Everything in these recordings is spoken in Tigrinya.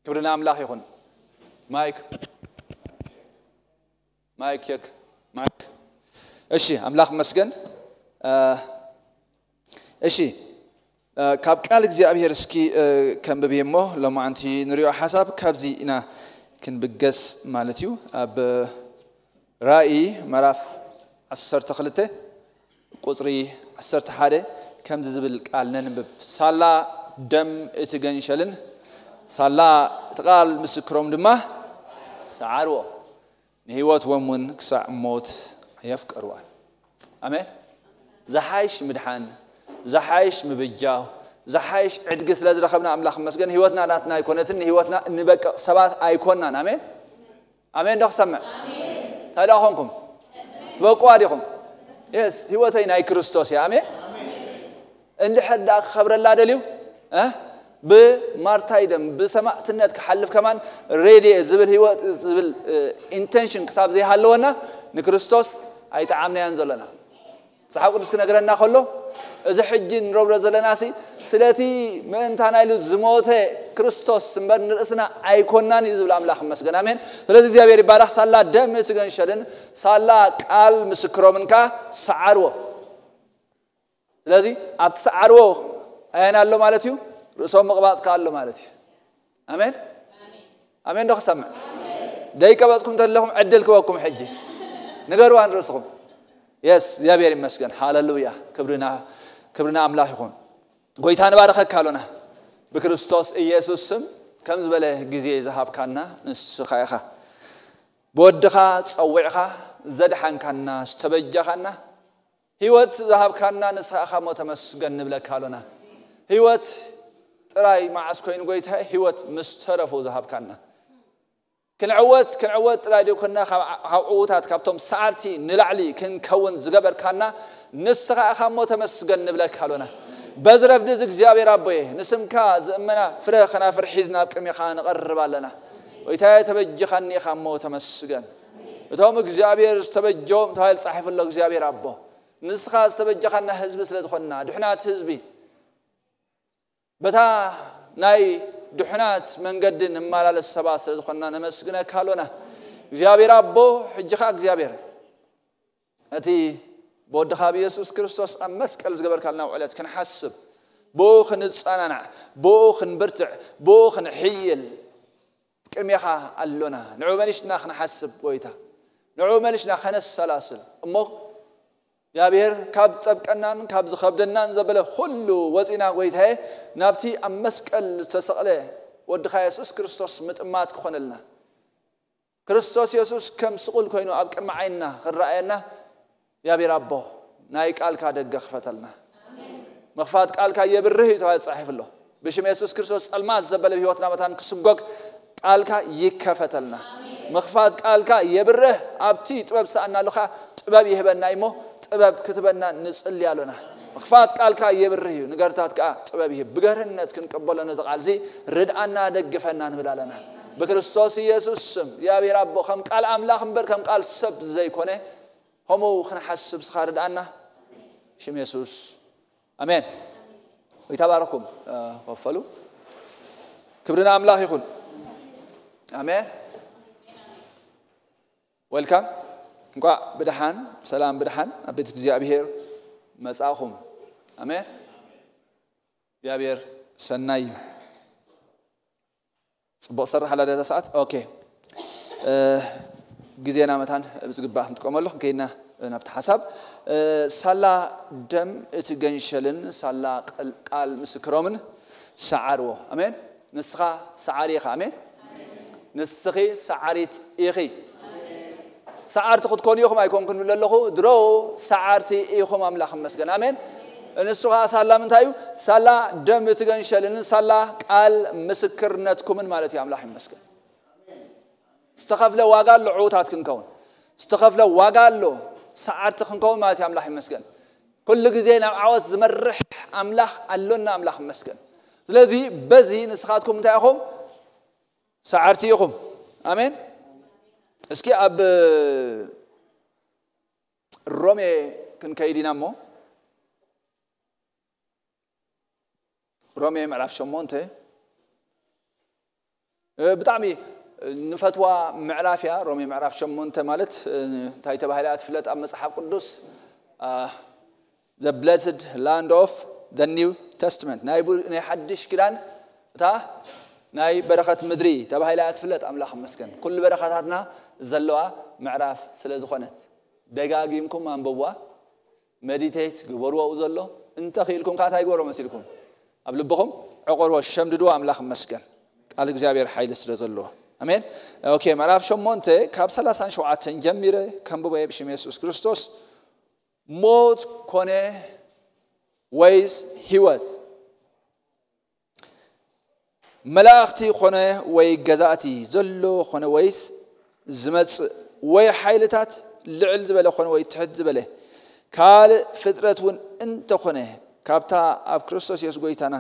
ክብሪ ንኣምላኽ ይኹን። ማይክ፣ ማይክ፣ ቸክ፣ ማይክ። እሺ፣ ኣምላኽ ይመስገን። እ፣ እሺ፣ እ፣ ካብ ቃል እግዚኣብሔር እስኪ፣ እ፣ ከንብብ እየ እሞ፣ ሎማዓንቲ ንሪኦ ሓሳብ ካብዚ ኢና ክንብገስ ማለት እዩ። ኣብ ራእይ ምዕራፍ ዓሰርተ ክልተ ቁጽሪ ዓሰርተ ሓደ ከምዚ ዝብል ቃል ነንብብ። ሳላ ደም እቲ ገንሸልን ሳላ እቲ ቃል ምስክሮም ድማ ሰዓርዎ፣ ንህይወትዎም እውን ክሳዕ ሞት ኣየፍቀርዋን። ኣሜን። ዝሓይሽ ምድሓን፣ ዝሓይሽ ምብጃው፣ ዝሓይሽ ዕድጊ ስለ ዝረኸብና ኣምላኽ ይመስገን። ህይወትና ናትና ኣይኮነትን፣ ንህይወትና እንበቅቕ ሰባት ኣይኮናን። ኣሜን። ኣሜን ዶ ክሰምዕ? እንታይ ደኣ ኮንኩም? ትበቅዋ ዲኹም? የስ፣ ህይወተይ ናይ ክርስቶስ እያ። ኣሜን። እንድሕር ደኣ ክኸብረላ ደልዩ፣ እ? ብማርታይደም፣ ብሰማእትነት ክሓልፍ ከማን ሬድየ ዝብል ህይወት፣ ዝብል፣ እ፣ ኢንቴንሽን ክሳብ ዘይሃለወና ንክርስቶስ ኣይጠዓምናያን ዘለና። መጽሓፍ ቅዱስ ክነግረና ከሎ፣ እዚ ሕጂ ንረብሮ ዘለናሲ ስለቲ ምእንታና ኢሉ ዝሞተ ክርስቶስ እምበር ንርእስና ኣይኮናን እዩ ዝብል ኣምላኽ ይመስገን። ኣሜን። ስለዚ እግዚኣብሔር ይባረኽ። ሳላ ደም እቲ ገንሸልን ሳላ ቃል ምስክሮምን ከኣ ሰዓርዎ። ስለዚ ኣብቲ ሰዓርዎ ኣየን ኣሎ ማለት እዩ? ርእሶም ምቕባጽ ከኣ ኣሎ ማለት እዩ። ኣሜን። ኣሜን ዶ ክሰምዕ? ደይቀበጽኩም እንተለኹም ዕድል ክበኩም ሕጂ። ንገርዋ ንርእስኹም። የስ፣ እግዚኣብሔር ይመስገን። ሃሌሉያ። ክብርና፣ ክብርና ኣምላኽ ይኹን። ጎይታ ንባረኸካ ኣሎና። ብክርስቶስ ኢየሱስ ስም ከም ዝበለ ግዜ ዝሃብካና ንስኻ ኢኻ። ብወድኻ ጸዊዕኻ ዘድሓንካና፣ ዝተበጃኻና፣ ህይወት ዝሃብካና ንስኻ ኢኻ እሞ ተመስገን ንብለካ ኣሎና። ህይወት ጥራይ መዓስ ኮይኑ ጎይታ፣ ህይወት ምስ ተረፉ ዝሃብካና። ክንዕወት፣ ክንዕወት ጥራይ ደይኮንና፣ ካብ፣ ካብ ዕዉታት፣ ካብቶም ሰዓርቲ ንላዕሊ ክንከውን ዝገበርካና ንስኻ ኢኻ እሞ ተመስገን ንብለካ ኣሎና። በዚ ረፍዲ እዚ እግዚኣብሔር ኣቦየ፣ ንስምካ ዝእመና ፍረ ከናፍር ሒዝና ኣብ ቅድሜኻ ንቐርብ ኣለና። ጎይታየ፣ ተበጅኻኒ ኢኻ እሞ ተመስገን። እቶም እግዚኣብሔር ዝተበጀዎም ተባሂሉ ጻሒፉ ኣሎ። እግዚኣብሔር ኣቦ፣ ንስኻ ዝተበጀኻና ህዝቢ ስለ ዝኾንና፣ ድሑናት ህዝቢ፣ በታ ናይ ድሑናት መንገዲ ንመላለስ ሰባት ስለ ዝኾንና ነመስግነካ ኣሎና። እግዚኣብሔር ኣቦ፣ ሕጂ ኸኣ እግዚኣብሔር፣ እቲ ብወድኻ ብየሱስ ክርስቶስ ኣብ መስቀል ዝገበርካልና ውዕለት ክንሓስብ፣ ብኡ ክንጸናናዕ፣ ብኡ ክንብርትዕ፣ ብኡ ክንሕይል ቅድሜኻ ኣሎና። ንዑ መሊሽና ክንሓስብ ጎይታ፣ ንዑ መሊሽና ከነሰላስል እሞ እግዚኣብሔር ካብ ዝጠብቀናን ካብ ዝኸብደናን ዘበለ ኩሉ ወፂና ጎይታየ ናብቲ ኣብ መስቀል ዝተሰቕለ ወድኻ የሱስ ክርስቶስ ምጥማት ክኾነልና። ክርስቶስ የሱስ ከም ስቑል ኮይኑ ኣብ ቅድሚ ዓይንና ክረኣየና እግዚኣብሔር ኣቦ ናይ ቃልካ ደገ ክፈተልና። ምኽፋት ቃልካ የብርህ እዩ ተባሂሉ ተጻሒፉ ኣሎ። ብሽም የሱስ ክርስቶስ ጸልማት ዘበለ ህይወትና መታን ክስጎግ ቃልካ ይከፈተልና። ምኽፋት ቃልካ የብርህ። ኣብቲ ጥበብ ዝሰኣናሉ ኸኣ ጥበብ ይህበና እሞ ጥበብ ክትበና ንጽሊ ኣሎና። ምኽፋት ቃልካ የብርህ እዩ፣ ንገርታት ከኣ ጥበብ ይህብ። ብገርህነት ክንቀበሎ ነዚ ቃልዚ ርድኣና፣ ደግፈና ንብል ኣለና። ብክርስቶስ ኢየሱስ ስም እግዚኣብሔር ኣቦ ከም ቃል ኣምላኽ እምበር ከም ቃል ሰብ ዘይኮነ ከምኡ ክንሓስብ ስኻ ርድኣና። ሽም የሱስ። ኣሜን። ይተባረኩም። እ፣ ኮፈሉ። ክብሪ ንኣምላኽ ይኹን። ኣሜን። ዌልካም። እንኳዕ ብደሓን፣ ሰላም ብደሓን ኣብ ቤት እግዚኣብሔር መጻእኹም። ኣሜን። እግዚኣብሔር ሰናይ እዩ። ጽቡቕ ሰርሕ ኣላ ድያ እዛ ሰዓት? ኦኬ። እ፣ ግዜና መታን ብዝግባእ ክንጥቀመሉ ክንከይድና ናብቲ ሓሳብ። እ፣ ሳላ ደም እቲ ገንሸልን ሳላ ቃል፣ ቃል ምስክሮምን ሰዓርዎ። ኣሜን። ንስኻ ሰዓሪ ኢኻ። ኣሜን። ንስኺ ሰዓሪት ኢኺ። ሰዓርቲ ክትኮኑ ኢኹም ኣይኮንኩን ዝብል ኣለኹ፣ ድሮ ሰዓርቲ ኢኹም። ኣምላኽ ይመስገን። ኣሜን። ንሱ ኸዓ ሳላ ምንታይ እዩ? ሳላ ደም እቲ ገንሸልን ሳላ ቃል ምስክርነትኩምን ማለት እዩ። ኣምላኽ ይመስገን። ዝተኸፍለ ዋጋ ኣሎ ዕዉታት ክንከውን። ዝተኸፍለ ዋጋ ኣሎ ሰዓርቲ ክንከውን ማለት እዩ። ኣምላኽ ይመስገን። ኩሉ ግዜ ናብ ዓወት ዝመርሕ ኣምላኽ ኣሎና። ኣምላኽ ይመስገን። ስለዚ በዚ ንስኻትኩም እንታይ ኢኹም? ሰዓርቲ ኢኹም። ኣሜን። እስኪ ኣብ ሮሜ ክንከይድ ኢና እሞ፣ ሮሜ ምዕራፍ ሸሞንተ ብጣዕሚ ንፈትዋ ምዕራፍ እያ። ሮሜ ምዕራፍ ሸሞንተ ማለት እንታይ ተባሂላ እያ ትፍለጥ ኣብ መጽሓፍ ቅዱስ? The blessed land of the New Testament፣ ናይ ሓድሽ ኪዳን እታ ናይ በረኸት ምድሪ ተባሂላ እያ ትፍለጥ። ኣምላኽ ይመስገን፣ ኩሉ በረኸታትና ዘለዋ ምዕራፍ ስለ ዝኾነት። ደጋጊምኩም ኣንብብዋ፣ መዲቴት ግበርዎ። ኣብኡ ዘሎ እንተኽኢልኩም ከዓ እንታይ ግበርዎ መሲልኩም? ኣብ ልብኹም ዕቆርዎ፣ ሸምድድዎ። ኣምላኽ ይመስገን፣ ቃል እግዚኣብሔር ሓይሊ ስለ ዘለዎ። ኣሜን። ኦኬ፣ ምዕራፍ ሸሞንተ ካብ ሰላሳን ሸውዓተን ጀሚረ ከንብቦ እየ ብሽም የሱስ ክርስቶስ። ሞት ኮነ ወይስ ህይወት፣ መላእኽቲ ኾነ ወይ ገዛእቲ፣ ዘሎ ኾነ ወይስ ዝመጽእ፣ ወይ ሓይልታት፣ ልዕል ዝበለ ኾነ ወይ ትሕት ዝበለ፣ ካልእ ፍጥረት እውን እንተኾነ፣ ካብታ ኣብ ክርስቶስ የሱስ ጎይታና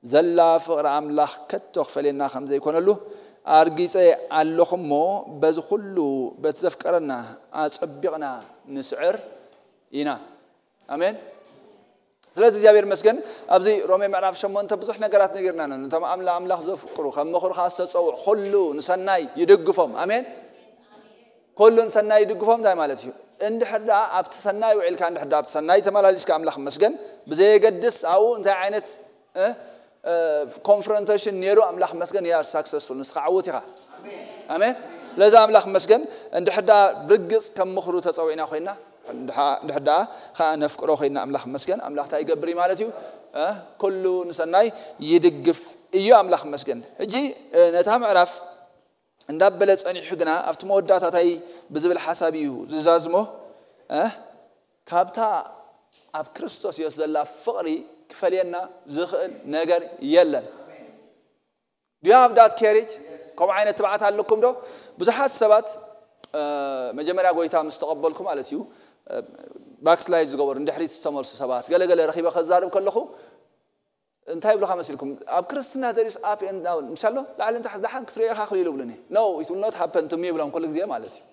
ዘላ ፍቕሪ ኣምላኽ ከቶ ክፈልየና ከም ዘይኮነሉ ኣርጊጸ ኣለኹ እሞ፣ በዚ ኩሉ በቲ ዘፍቀረና ኣጸቢቕና ንስዕር ኢና። ኣሜን። ስለዚ እግዚኣብሔር መስገን፣ ኣብዚ ሮሜ ምዕራፍ ሸሞንተ ብዙሕ ነገራት ነጊርና ነን። እቶም ኣምላ ኣምላኽ ዘፍቅሩ፣ ከም ምኽሩ ከዓ ዝተጸውዑ፣ ኩሉ ንሰናይ ይድግፎም። ኣሜን። ኩሉ ንሰናይ ይድግፎም እንታይ ማለት እዩ? እንድሕር ደኣ ኣብቲ ሰናይ ውዒልካ፣ እንድሕር ደኣ ኣብቲ ሰናይ ተመላሊስካ፣ ኣምላኽ መስገን፣ ብዘየገድስ ኣብኡ እንታይ ዓይነት እ፣ እ፣ ኮንፍሮንቴሽን ነይሩ፣ ኣምላኽ መስገን፣ you are successful፣ ንስኻ ዓውት ኢኻ። ኣሜን። ስለዚ ኣምላኽ መስገን፣ እንድሕር ደኣ ብርግጽ ከም ምኽሩ ተጸዊዕና ኮይና፣ እንድሓ-፣ እንድሕር ደኣ ኸዓ ነፍቅሮ ኮይና፣ ኣምላኽ መስገን፣ ኣምላኽ እንታይ ይገብር እዩ ማለት እዩ? እ፣ ኩሉ ንሰናይ ይድግፍ እዩ። ኣምላኽ መስገን። ሕጂ፣ እ፣ ነታ ምዕራፍ እንዳበለ ጸኒሑ ግና ኣብቲ መወዳእታ እንታይ ብዝብል ሓሳብ እዩ ዝዛዝሞ? እ? ካብታ ኣብ ክርስቶስ የሱስ ዘላ ፍቕሪ ክፈልየና ዝኽእል ነገር የለን። Do you have that courage? ከምኡ ዓይነት ትብዓት ኣለኩም ዶ? ብዙሓት ሰባት፣ እ፣ መጀመርያ ጎይታ ምስ ተቐበልኩ ማለት እዩ፣ እ፣ ባክስላይድ ዝገበሩ፣ ንድሕሪት ዝተመልሱ ሰባት፣ ገለገለ ረኺበ ከዛርብ ከለኹ፣ እንታይ ይብሉኻ መሲልኩም? ኣብ ክርስትና there is up and down። ምሻሎ ላዕልን ታሕት ደሓን ክትሪኦ ኢኻ ክልኢሉ ይብሉኒ። No, it will not happen to me ይብሎም ኩሉ ግዜ ማለት እዩ።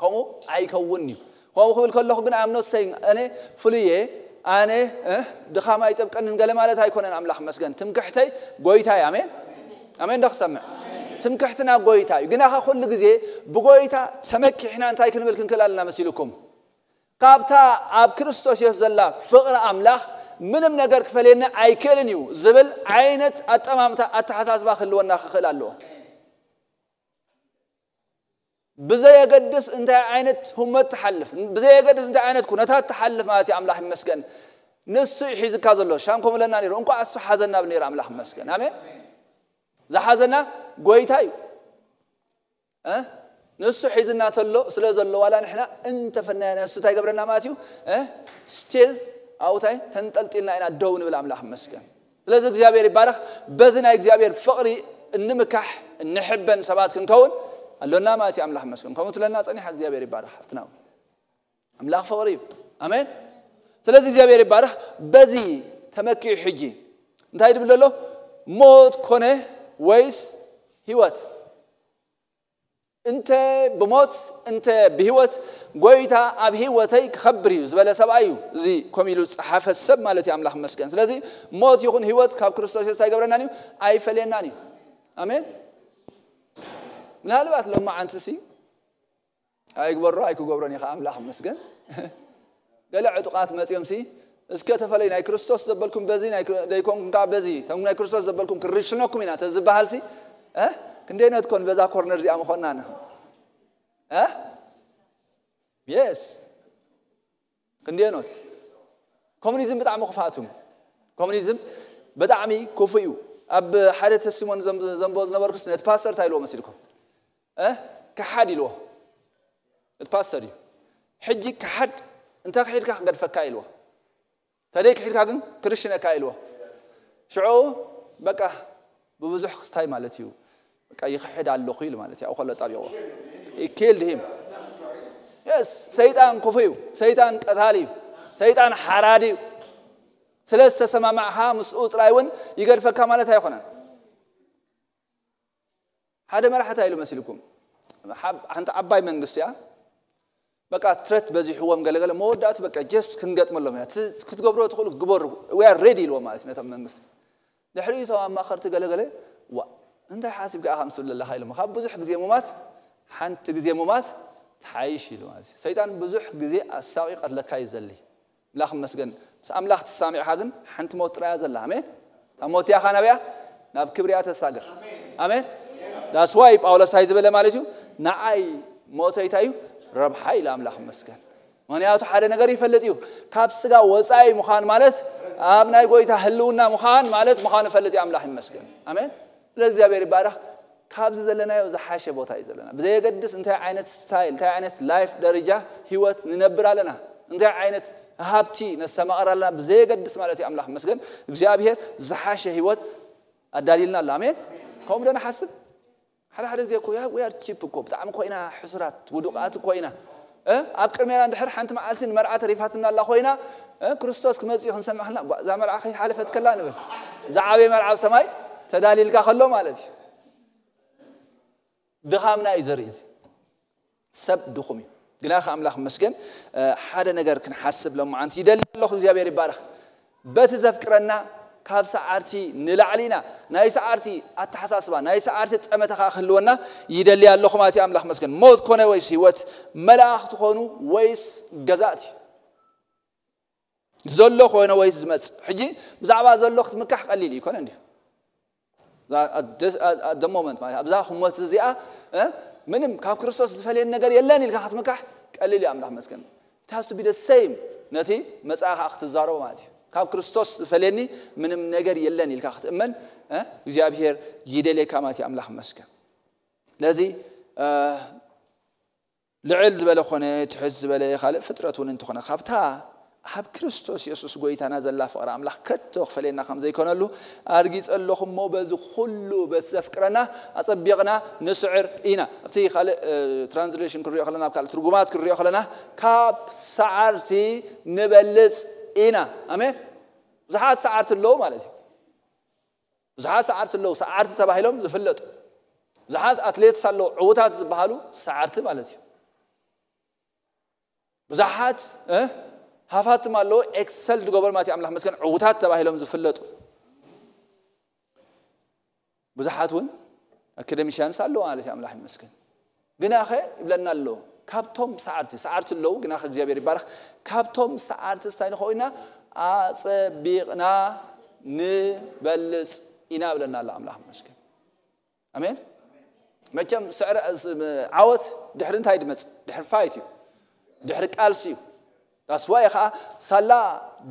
ከምኡ ኣይከውን እዩ። ከምኡ ክብል ከለኹ ግን I'm not saying ኣነ ፍሉየ፣ ኣነ፣ እ፣ ድኻም ኣይጠብቀንን ገለ ማለት ኣይኮነን። ኣምላኽ መስገን። ትምክሕተይ ጎይታ እዩ። ኣሜን። ኣሜን ዶ ክሰምዕ? ትምክሕትና ጎይታ እዩ። ግና ኸ ኩሉ ግዜ ብጎይታ ተመኪሕና እንታይ ክንብል ክንክእል ኣለና መሲልኩም? ካብታ ኣብ ክርስቶስ የሱስ ዘላ ፍቕሪ ኣምላኽ ምንም ነገር ክፈልየና ኣይክእልን እዩ ዝብል ዓይነት ኣጠማምታ ኣተሓሳስባ ክህልወና ክኽእል ኣለዎ። ብዘየገድስ እንታይ ዓይነት ህሞት ትሓልፍ፣ ብዘየገድስ እንታይ ዓይነት ኩነታት ትሓልፍ ማለት እዩ። ኣምላኽ ይመስገን። ንሱ እዩ ሒዝካ ዘሎ። ሻም ከምኡ ኢለና ነይሩ። እንኳዕ እሱ ሓዘና ብል ነይሩ። ኣምላኽ ይመስገን። ኣሜን። ዝሓዘና ጎይታ እዩ። እ? ንሱ ሒዝና ተሎ፣ ስለ ዘሎ ዋላ ንሕና እንተፈናየና ንሱ እንታይ ይገብረና ማለት እዩ? እ? ስቲል ኣብኡ እንታይ ተንጠልጢልና ኢና ደው ንብል። ኣምላኽ ይመስገን። ስለዚ እግዚኣብሔር ይባረኽ። በዚ ናይ እግዚኣብሔር ፍቕሪ እንምካሕ፣ እንሕበን ሰባት ክንከውን ኣሎና ማለት እዩ። ኣምላኽ ይመስገን። ከምኡ ትለና ጸኒሓ። እግዚኣብሔር ይባረኽ ሓፍትና። ኣምላኽ ፍቕሪ እዩ። ኣሜን። ስለዚ እግዚኣብሔር ይባረኽ። በዚ ተመኪኡ ሕጂ እንታይ ድብል ዘሎ? ሞት ኮነ ወይስ ህይወት? እንተ ብሞት እንተ ብህይወት፣ ጎይታ ኣብ ህይወተይ ክኸብር እዩ ዝበለ ሰብኣይ እዩ። እዚ ከምኡ ኢሉ ዝጸሓፈ ሰብ ማለት እዩ። ኣምላኽ መስገን። ስለዚ ሞት ይኹን ህይወት ካብ ክርስቶስ የሱስ ኣይገብረናን እዩ፣ ኣይፈልየናን እዩ። ኣሜን። ምናልባት ሎማዓንትሲ ኣይግበሮ ኣይክገብሮን ኢኻ፣ ኣምላኽ መስገን። ገለ ዕጡቓት መጺኦምሲ፣ እስከ ተፈለዩ፣ ናይ ክርስቶስ ዘበልኩም በዚ፣ ናይ ክር-፣ ዘይኮንኩም ከዓ በዚ፣ እቶም ናይ ክርስቶስ ዘበልኩም ክርሽነኩም ኢና ተዝበሃልሲ፣ እ? ክንደይ ነትኮን በዛ ኮርነር እዚኣ ምኾንና ንኽ-፣ እ? የስ። ክንደይ ኖት። ኮሙኒዝም ብጣዕሚ ክፉኣት እዮም። ኮሙኒዝም ብጣዕሚ ክፉእ እዩ። ኣብ ሓደ ተስቲሞኒ ዘም-፣ ዘንብቦ ዝነበርኩስ ነቲ ፓስተር እንታይ ኢልዎ መሲልኩም? እ? ከሓድ ኢልዎ። እቲ ፓስተር እዩ። ሕጂ ከሓድ፣ እንተ ክሒድካ ክገድፈካ ኢልዎ። ተደይ ክሒድካ ግን ክርሽነካ ኢልዎ። ሽዑ በቃ ብብዙሕ ክስታይ ማለት እዩ። በቃ ይኽሕድ ኣለኹ ኢሉ ማለት እዩ። ኣብኡ ከሎ ጣቢቕዎ። He killed him። የስ፣ ሰይጣን ክፉእ እዩ። ሰይጣን ቀታሊ እዩ። ሰይጣን ሓራዲ እዩ። ስለ ዝተሰማማዕኻ ምስኡ ጥራይ እውን ይገድፈካ ማለት ኣይኮነን። ሓደ መራሒ እንታይ ኢሉ መሲልኩም? ሓብ-፣ ሓንቲ ዓባይ መንግስቲ እያ። በቃ ትረት በዚሕዎም ገለገለ፣ መወዳእቱ በቃ ጀስት ክንገጥመሎም ኢና። እቲ ክትገብሮ ትኽእሉ ግበሩ። We are ready ኢልዎም ማለት እዩ ነቶም መንግስቲ። ድሕሪኡ እቶም ኣማኸርቲ ገለገለ፣ ዋ፣ እንታይ ሓሲብካ ኢኻ ምስ ትብል ዘለኻ ኢሎሞ። ካብ ብዙሕ ግዜ ሙማት ሓንቲ ግዜ ሙማት ትሓይሽ ኢሉ ማለት እዩ። ሰይጣን ብዙሕ ግዜ ኣሳቒ ቀትለካ እዩ ዘሊ። ኣምላኽ ይመስገን። ምስ ኣምላኽ ትሳሚዕኻ ግን ሓንቲ ሞት ጥራያ ዘላ። ኣሜን። እታ ሞት ያኻ ናብያ ናብ ክብሪ እያ ተሳግር። ኣሜን። ዳስዋይ ጳውሎስ እንታይ ዝበለ ማለት እዩ? ንዓይ ሞተይ እንታይ እዩ? ረብሓ ኢለ ኣምላኽ ይመስገን። ምክንያቱ ሓደ ነገር ይፈልጥ እዩ። ካብ ስጋ ወፃኢ ምዃን ማለት ኣብ ናይ ጎይታ ህልውና ምዃን ማለት ምዃኑ ይፈልጥ እዩ። ኣምላኽ ይመስገን። ኣሜን። ስለ እግዚኣብሔር ይባረኽ። ካብዚ ዘለናዮ ዝሓሸ ቦታ እዩ ዘለና። ብዘየገድስ እንታይ ዓይነት ስታይል፣ እንታይ ዓይነት ላይፍ ደረጃ ህይወት ንነብር ኣለና፣ እንታይ ዓይነት ሃብቲ ነስተማቕር ኣለና ብዘየገድስ ማለት እዩ። ኣምላኽ መስገን እግዚኣብሔር ዝሓሸ ህይወት ኣዳልልና ኣሎ። ኣሜን። ከምኡ ዶ ንሓስብ? ሓደ ሓደ ግዜ እኮ ያ we are cheap እኮ፣ ብጣዕሚ እኮ ኢና ሕሱራት፣ ውዱቃት እኮ ኢና። እ? ኣብ ቅድሜና እንድሕር ሓንቲ መዓልቲ ንመርዓ ተሪፋትና ኣላ ኮይና፣ እ? ክርስቶስ ክመጽእ እዩ ክንሰምዕ ከለና፣ "ጓ-፣ እዛ መርዓ ከይሓለፈት ከላ" ንብል። ዝዓበየ መርዓ ኣብ ሰማይ ተዳሊልካ ከሎ ማለት እዩ። ድኻምና እዩ ዘርኢ እዚ። ሰብ ድኹም እዩ። ግና ከ ኣምላኽ መስገን፣ እ፣ ሓደ ነገር ክንሓስብ ለማዓንቲ ይደሊ ኣለኹ። እግዚኣብሔር ይባረኽ። በቲ ዘፍቅረና ካብ ሰዓርቲ ንላዕሊ ኢና። ናይ ሰዓርቲ ኣተሓሳስባ፣ ናይ ሰዓርቲ ጠመተ ከኣ ክህልወና ይደሊ ኣለኹ ማለት እዩ። ኣምላኽ መስገን። ሞት ኮነ ወይስ ህይወት፣ መላእኽቲ ኮኑ ወይስ ገዛእቲ፣ ዘሎ ኮነ ወይስ ዝመጽእ። ሕጂ ብዛዕባ ዘሎ ክትምካሕ ቀሊል እዩ፣ ይኮነ እንዲዩ። ደ ሞመንት ማለት ኣብዛ ህሞት እዚኣ፣ እ፣ ምንም ካብ ክርስቶስ ዝፈልየን ነገር የለን ኢልካ ክትምካሕ ቀሊል እዩ። ኣምላኽ መስገን። It has to be the same። ነቲ መጻኢ ከዓ ክትዛረቦ ማለት እዩ። ካብ ክርስቶስ ዝፈልየኒ ምንም ነገር የለን ኢልካ ክትእመን፣ እ፣ እግዚኣብሔር ይደልየካ ማለት እዩ። ኣምላኽ መስገን። ስለዚ፣ እ፣ ልዕል ዝበለ ኮነ ትሕት ዝበለ ካልእ ፍጥረት እውን እንተኾነ፣ ካብታ ኣብ ክርስቶስ የሱስ ጎይታና ዘላ ፍቕሪ ኣምላኽ ከቶ ክፈልየና ከም ዘይኮነሉ ኣርጊጸ ኣለኹ እሞ፣ በዚ ኩሉ በቲ ዘፍቅረና ኣጸቢቕና ንስዕር ኢና። ኣብቲ ካልእ፣ እ፣ ትራንስሌሽን ክንሪኦ ከለና፣ ኣብ ካልእ ትርጉማት ክንሪኦ ከለና፣ ካብ ሰዓርቲ ንበልጽ ኢና። ኣሜን። ብዙሓት ሰዓርቲ ኣለዉ ማለት እዩ። ብዙሓት ሰዓርቲ ኣለዉ፣ ሰዓርቲ ተባሂሎም ዝፍለጡ። ብዙሓት ኣትሌትስ ኣለዉ፣ ዕዉታት ዝበሃሉ ሰዓርቲ ማለት እዩ። ብዙሓት፣ እ፣ ሃፋትም ኣለዉ፣ ኤክሰል ዝገበሩ ማለት እዩ። ኣምላኽ መስገን፣ ዕዉታት ተባሂሎም ዝፍለጡ። ብዙሓት እውን ኣካደሚሽያንስ ኣለዉ ማለት እዩ። ኣምላኽ ይመስገን። ግናኸ ይብለና ኣሎ፣ ካብቶም ሰዓርቲ፣ ሰዓርቲ ኣለዉ፣ ግናኸ እግዚኣብሔር ይባረኽ፣ ካብቶም ሰዓርቲ እንታይ ንኸውን ኢና? ኣጸቢቕና ንበልጽ ኢና ብለና ኣሎ። ኣምላኽ ይመስገን። ኣሜን። መቸም ስዕረ-፣ ስ-፣ ዓወት ድሕሪ እንታይ ድመጽእ? ድሕሪ ፋይት እዩ። ድሕሪ ቃልሲ እዩ። ዳስዋይ ከዓ ሳላ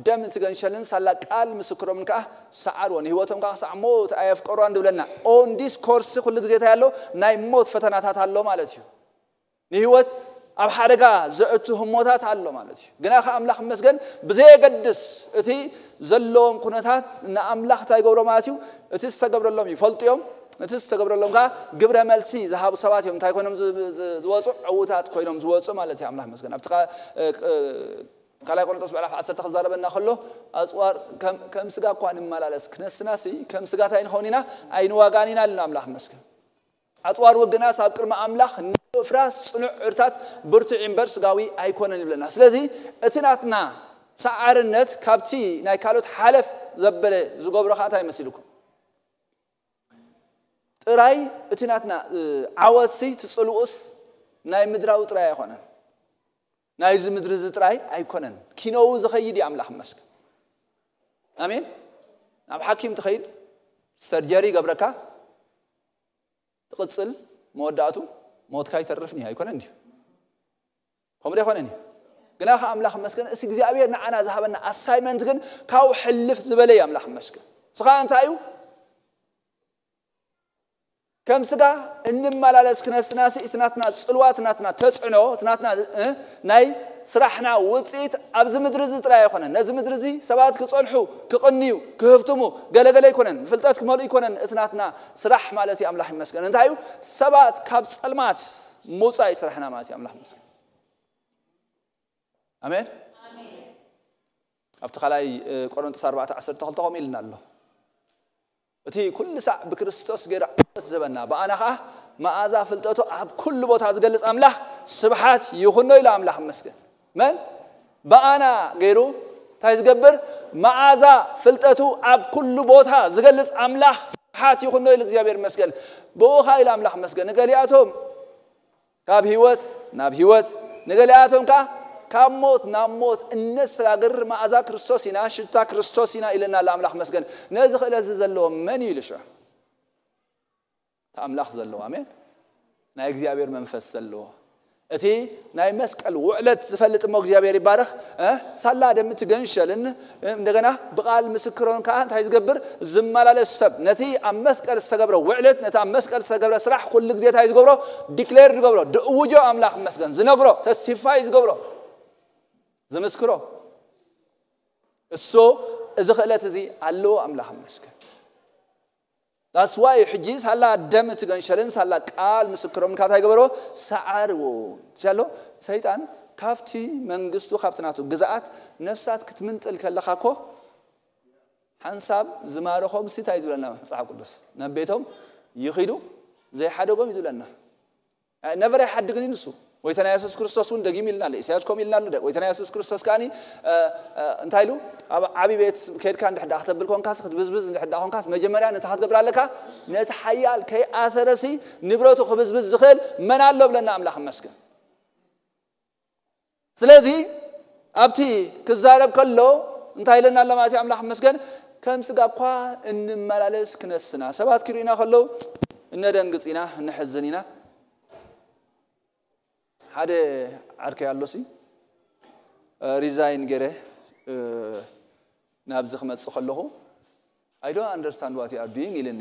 ደም እንትገንሸልን ሳላ ቃል ምስክሮምን ከዓ ሰዓርዎ። ንህይወቶም ከዓ ክሳዕ ሞት ኣየፍቀርዋን ድብለና። ኦን ዲስ ኮርስ ኩሉ ግዜ እንታይ ኣሎ? ናይ ሞት ፈተናታት ኣሎ ማለት እዩ። ንህይወት ኣብ ሓደጋ ዘእቱ ህሞታት ኣሎ ማለት እዩ። ግና ከ ኣምላኽ ይመስገን፣ ብዘየገድስ እቲ ዘለዎም ኩነታት ንኣምላኽ እንታይ ይገብሮ ማለት እዩ? እቲ ዝተገብረሎም ይፈልጡ እዮም። እቲ ዝተገብረሎም ከዓ ግብረ መልሲ ዝሃቡ ሰባት እዮም። እንታይ ኮይኖም ዝ-፣ ዝ-፣ ዝወፁ? ዕዉታት ኮይኖም ዝወፁ ማለት እዩ። ኣምላኽ ይመስገን። ኣብቲ ካ-፣ እ፣ እ፣ ካልኣይ ቆሮንቶስ ምዕራፍ ዓሰርተ ክዛረበና ከሎ፣ ኣፅዋር ከም፣ ከም ስጋ እኳ ንመላለስ ክነስናሲ፣ ከም ስጋ እንታይ ንኸውን ኢና? ኣይንዋጋን ኢና ኢልና። ኣምላኽ ይመስገን። ኣጽዋር ውግእናስ ኣብ ቅድሚ ኣምላኽ ንምፍራስ ጽኑዕ ዕርታት ብርቱዕ እምበር ስጋዊ ኣይኮነን ይብለና። ስለዚ እቲ ናትና ሰዓርነት ካብቲ ናይ ካልኦት ሓለፍ ዘበለ ዝገብሮ ኸኣ እንታይ መሲልኩም? ጥራይ እቲ ናትና፣ እ፣ ዓወትሲ ትጽልኡስ ናይ ምድራዊ ጥራይ ኣይኮነን። ናይዚ ምድሪ እዚ ጥራይ ኣይኮነን። ኪነኡ ዝኸይድ እዩ ኣምላኽ ይመስገን። ኣሜን። ናብ ሓኪም ትኸይድ፣ ሰርጀሪ ይገብረካ፣ ትቕጽል፣ መወዳእቱ ሞትካ ይተርፍን እዩ፣ ኣይኮነን ድዩ? ከምኡ ዶ ኣይኮነን እዩ? ግና ከኣ ኣምላኽ ይመስገን፣ እቲ እግዚኣብሔር ንዓና ዝሃበና ኣሳይመንት ግን ካብኡ ሕልፍ ዝበለ እዩ። ኣምላኽ ይመስገን። ንሱ ከኣ እንታይ እዩ? ከም ስጋ እንመላለስ ክነስናሲ፣ እቲ ናትና ጽልዋ፣ እቲ ናትና ተጽዕኖ፣ እቲ ናትና፣ እ፣ ናይ ስራሕና ውጽኢት ኣብዚ ምድሪ እዚ ጥራይ ኣይኮነን። ነዚ ምድሪ እዚ ሰባት ክጸንሑ፣ ክቕንዩ፣ ክህፍትሙ፣ ገለገለ ኣይኮነን። ፍልጠት ክመልኡ ኣይኮነን። እቲ ናትና ስራሕ ማለት እዩ። ኣምላኽ ይመስገን። እንታይ እዩ? ሰባት ካብ ጸልማት ምውጻእ እዩ ስራሕና ማለት እዩ። ኣምላኽ ይመስገን። ኣሜን። ኣብቲ ካልኣይ፣ እ፣ ቆሮንቶስ ኣርባዕተ ዓሰርተ ክልተ ከምኡ ኢልና ኣሎ። እቲ ኩሉ ሳዕ ብክርስቶስ ገይሩ ዓወት ዝህበና፣ ብኣና ኸኣ መኣዛ ፍልጠቱ ኣብ ኩሉ ቦታ ዝገልጽ ኣምላኽ ስብሓት ይኹኖ ኢሉ። ኣምላኽ ይመስገን። መን? ብኣና ገይሩ እንታይ ዝገብር? መኣዛ ፍልጠቱ ኣብ ኩሉ ቦታ ዝገልጽ ኣምላኽ ሓት ይኹኖ ኢሉ እግዚኣብሔር መስገን። ብኡ ኸዓ ኢሉ ኣምላኽ መስገን። ንገሊኣቶም ካብ ህይወት ናብ ህይወት፣ ንገሊኣቶም ከኣ ካብ ሞት ናብ ሞት እነሰጋግር መኣዛ ክርስቶስ ኢና፣ ሽታ ክርስቶስ ኢና ኢለና ኣሎ ኣምላኽ መስገን። ነዚ ክእለት እዚ ዘለዎ መን እዩ ኢሉ ሽዑ? እቲ ኣምላኽ ዘለዎ፣ ኣሜን። ናይ እግዚኣብሔር መንፈስ ዘለዎ፣ እቲ ናይ መስቀል ውዕለት ዝፈልጥ እሞ እግዚኣብሔር ይባረኽ። እ? ሳላ ደም እቲ ገንሸልን፣ እ፣ እንደገና ብቓል ምስክሮን ከኣ እንታይ ዝገብር? ዝመላለስ ሰብ። ነቲ ኣብ መስቀል ዝተገብረ ውዕለት፣ ነቲ ኣብ መስቀል ዝተገብረ ስራሕ ኩሉ ግዜ እንታይ ዝገብሮ? ዲክሌር ዝገብሮ፣ ድእውጆ ኣምላኽ መስገን፣ ዝነግሮ፣ ተስቲፋይ ዝገብሮ፣ ዝምስክሮ። እሱ እዚ ክእለት እዚ ኣለዎ ኣምላኽ መስገን። That's why ሕጂ ሳላ ደም እቲ ገንሸልን ሳላ ቃል ምስክሮም እንታይ ገበሮ? ሰዓርዎ። ትሻሎ? ሰይጣን ካብቲ መንግስቱ፣ ካብቲ ናቱ ግዝኣት ነፍሳት ክትምንጥል ከለኻ እኮ ሓንሳብ ዝማረኾም ሲ እንታይ ዝብለና መጽሓፍ ቅዱስ? ናብ ቤቶም ይኺዱ፣ ዘይሓደጎም እዩ ዝብለና። ነቨር ኣይሓድግን እዩ ንሱ። ጎይታና የሱስ ክርስቶስ እውን ደጊም ኢልና ኣሎ። ኢሳያስ ከምኡ ኢልና ኣሎ። ጎይታና የሱስ ክርስቶስ ከኣ፣ እ፣ እ፣ እንታይ ኢሉ? ኣብ ዓቢ ቤት ከድካ እንድሕር ደኣ ክተብል ኮንካስ፣ ክትብዝብዝ እንድሕር ደኣ ኮንካስ፣ መጀመርያ ነታ ክትገብር ኣለካ፣ ነቲ ሓያል ከይኣሰረሲ ንብረቱ ክብዝብዝ ዝኽእል መን ኣሎ ብለና ኣምላኽ መስገን። ስለዚ ኣብቲ ክዛረብ ከሎ እንታይ ኢለና ኣሎ ማለት እዩ? ኣምላኽ መስገን፣ ከም ስጋ እኳ እንመላለስ ክነስና፣ ሰባት ክርእዩና ከለዉ እነደንግጽ ኢና፣ እንሕዝን ኢና። ሓደ ዓርከይ ኣሎሲ፣ እ፣ ሪዛይን ገይረ፣ እ፣ ናብዚ ክመጽእ ከለኹ፣ "I don't understand what you are doing" ኢልኒ።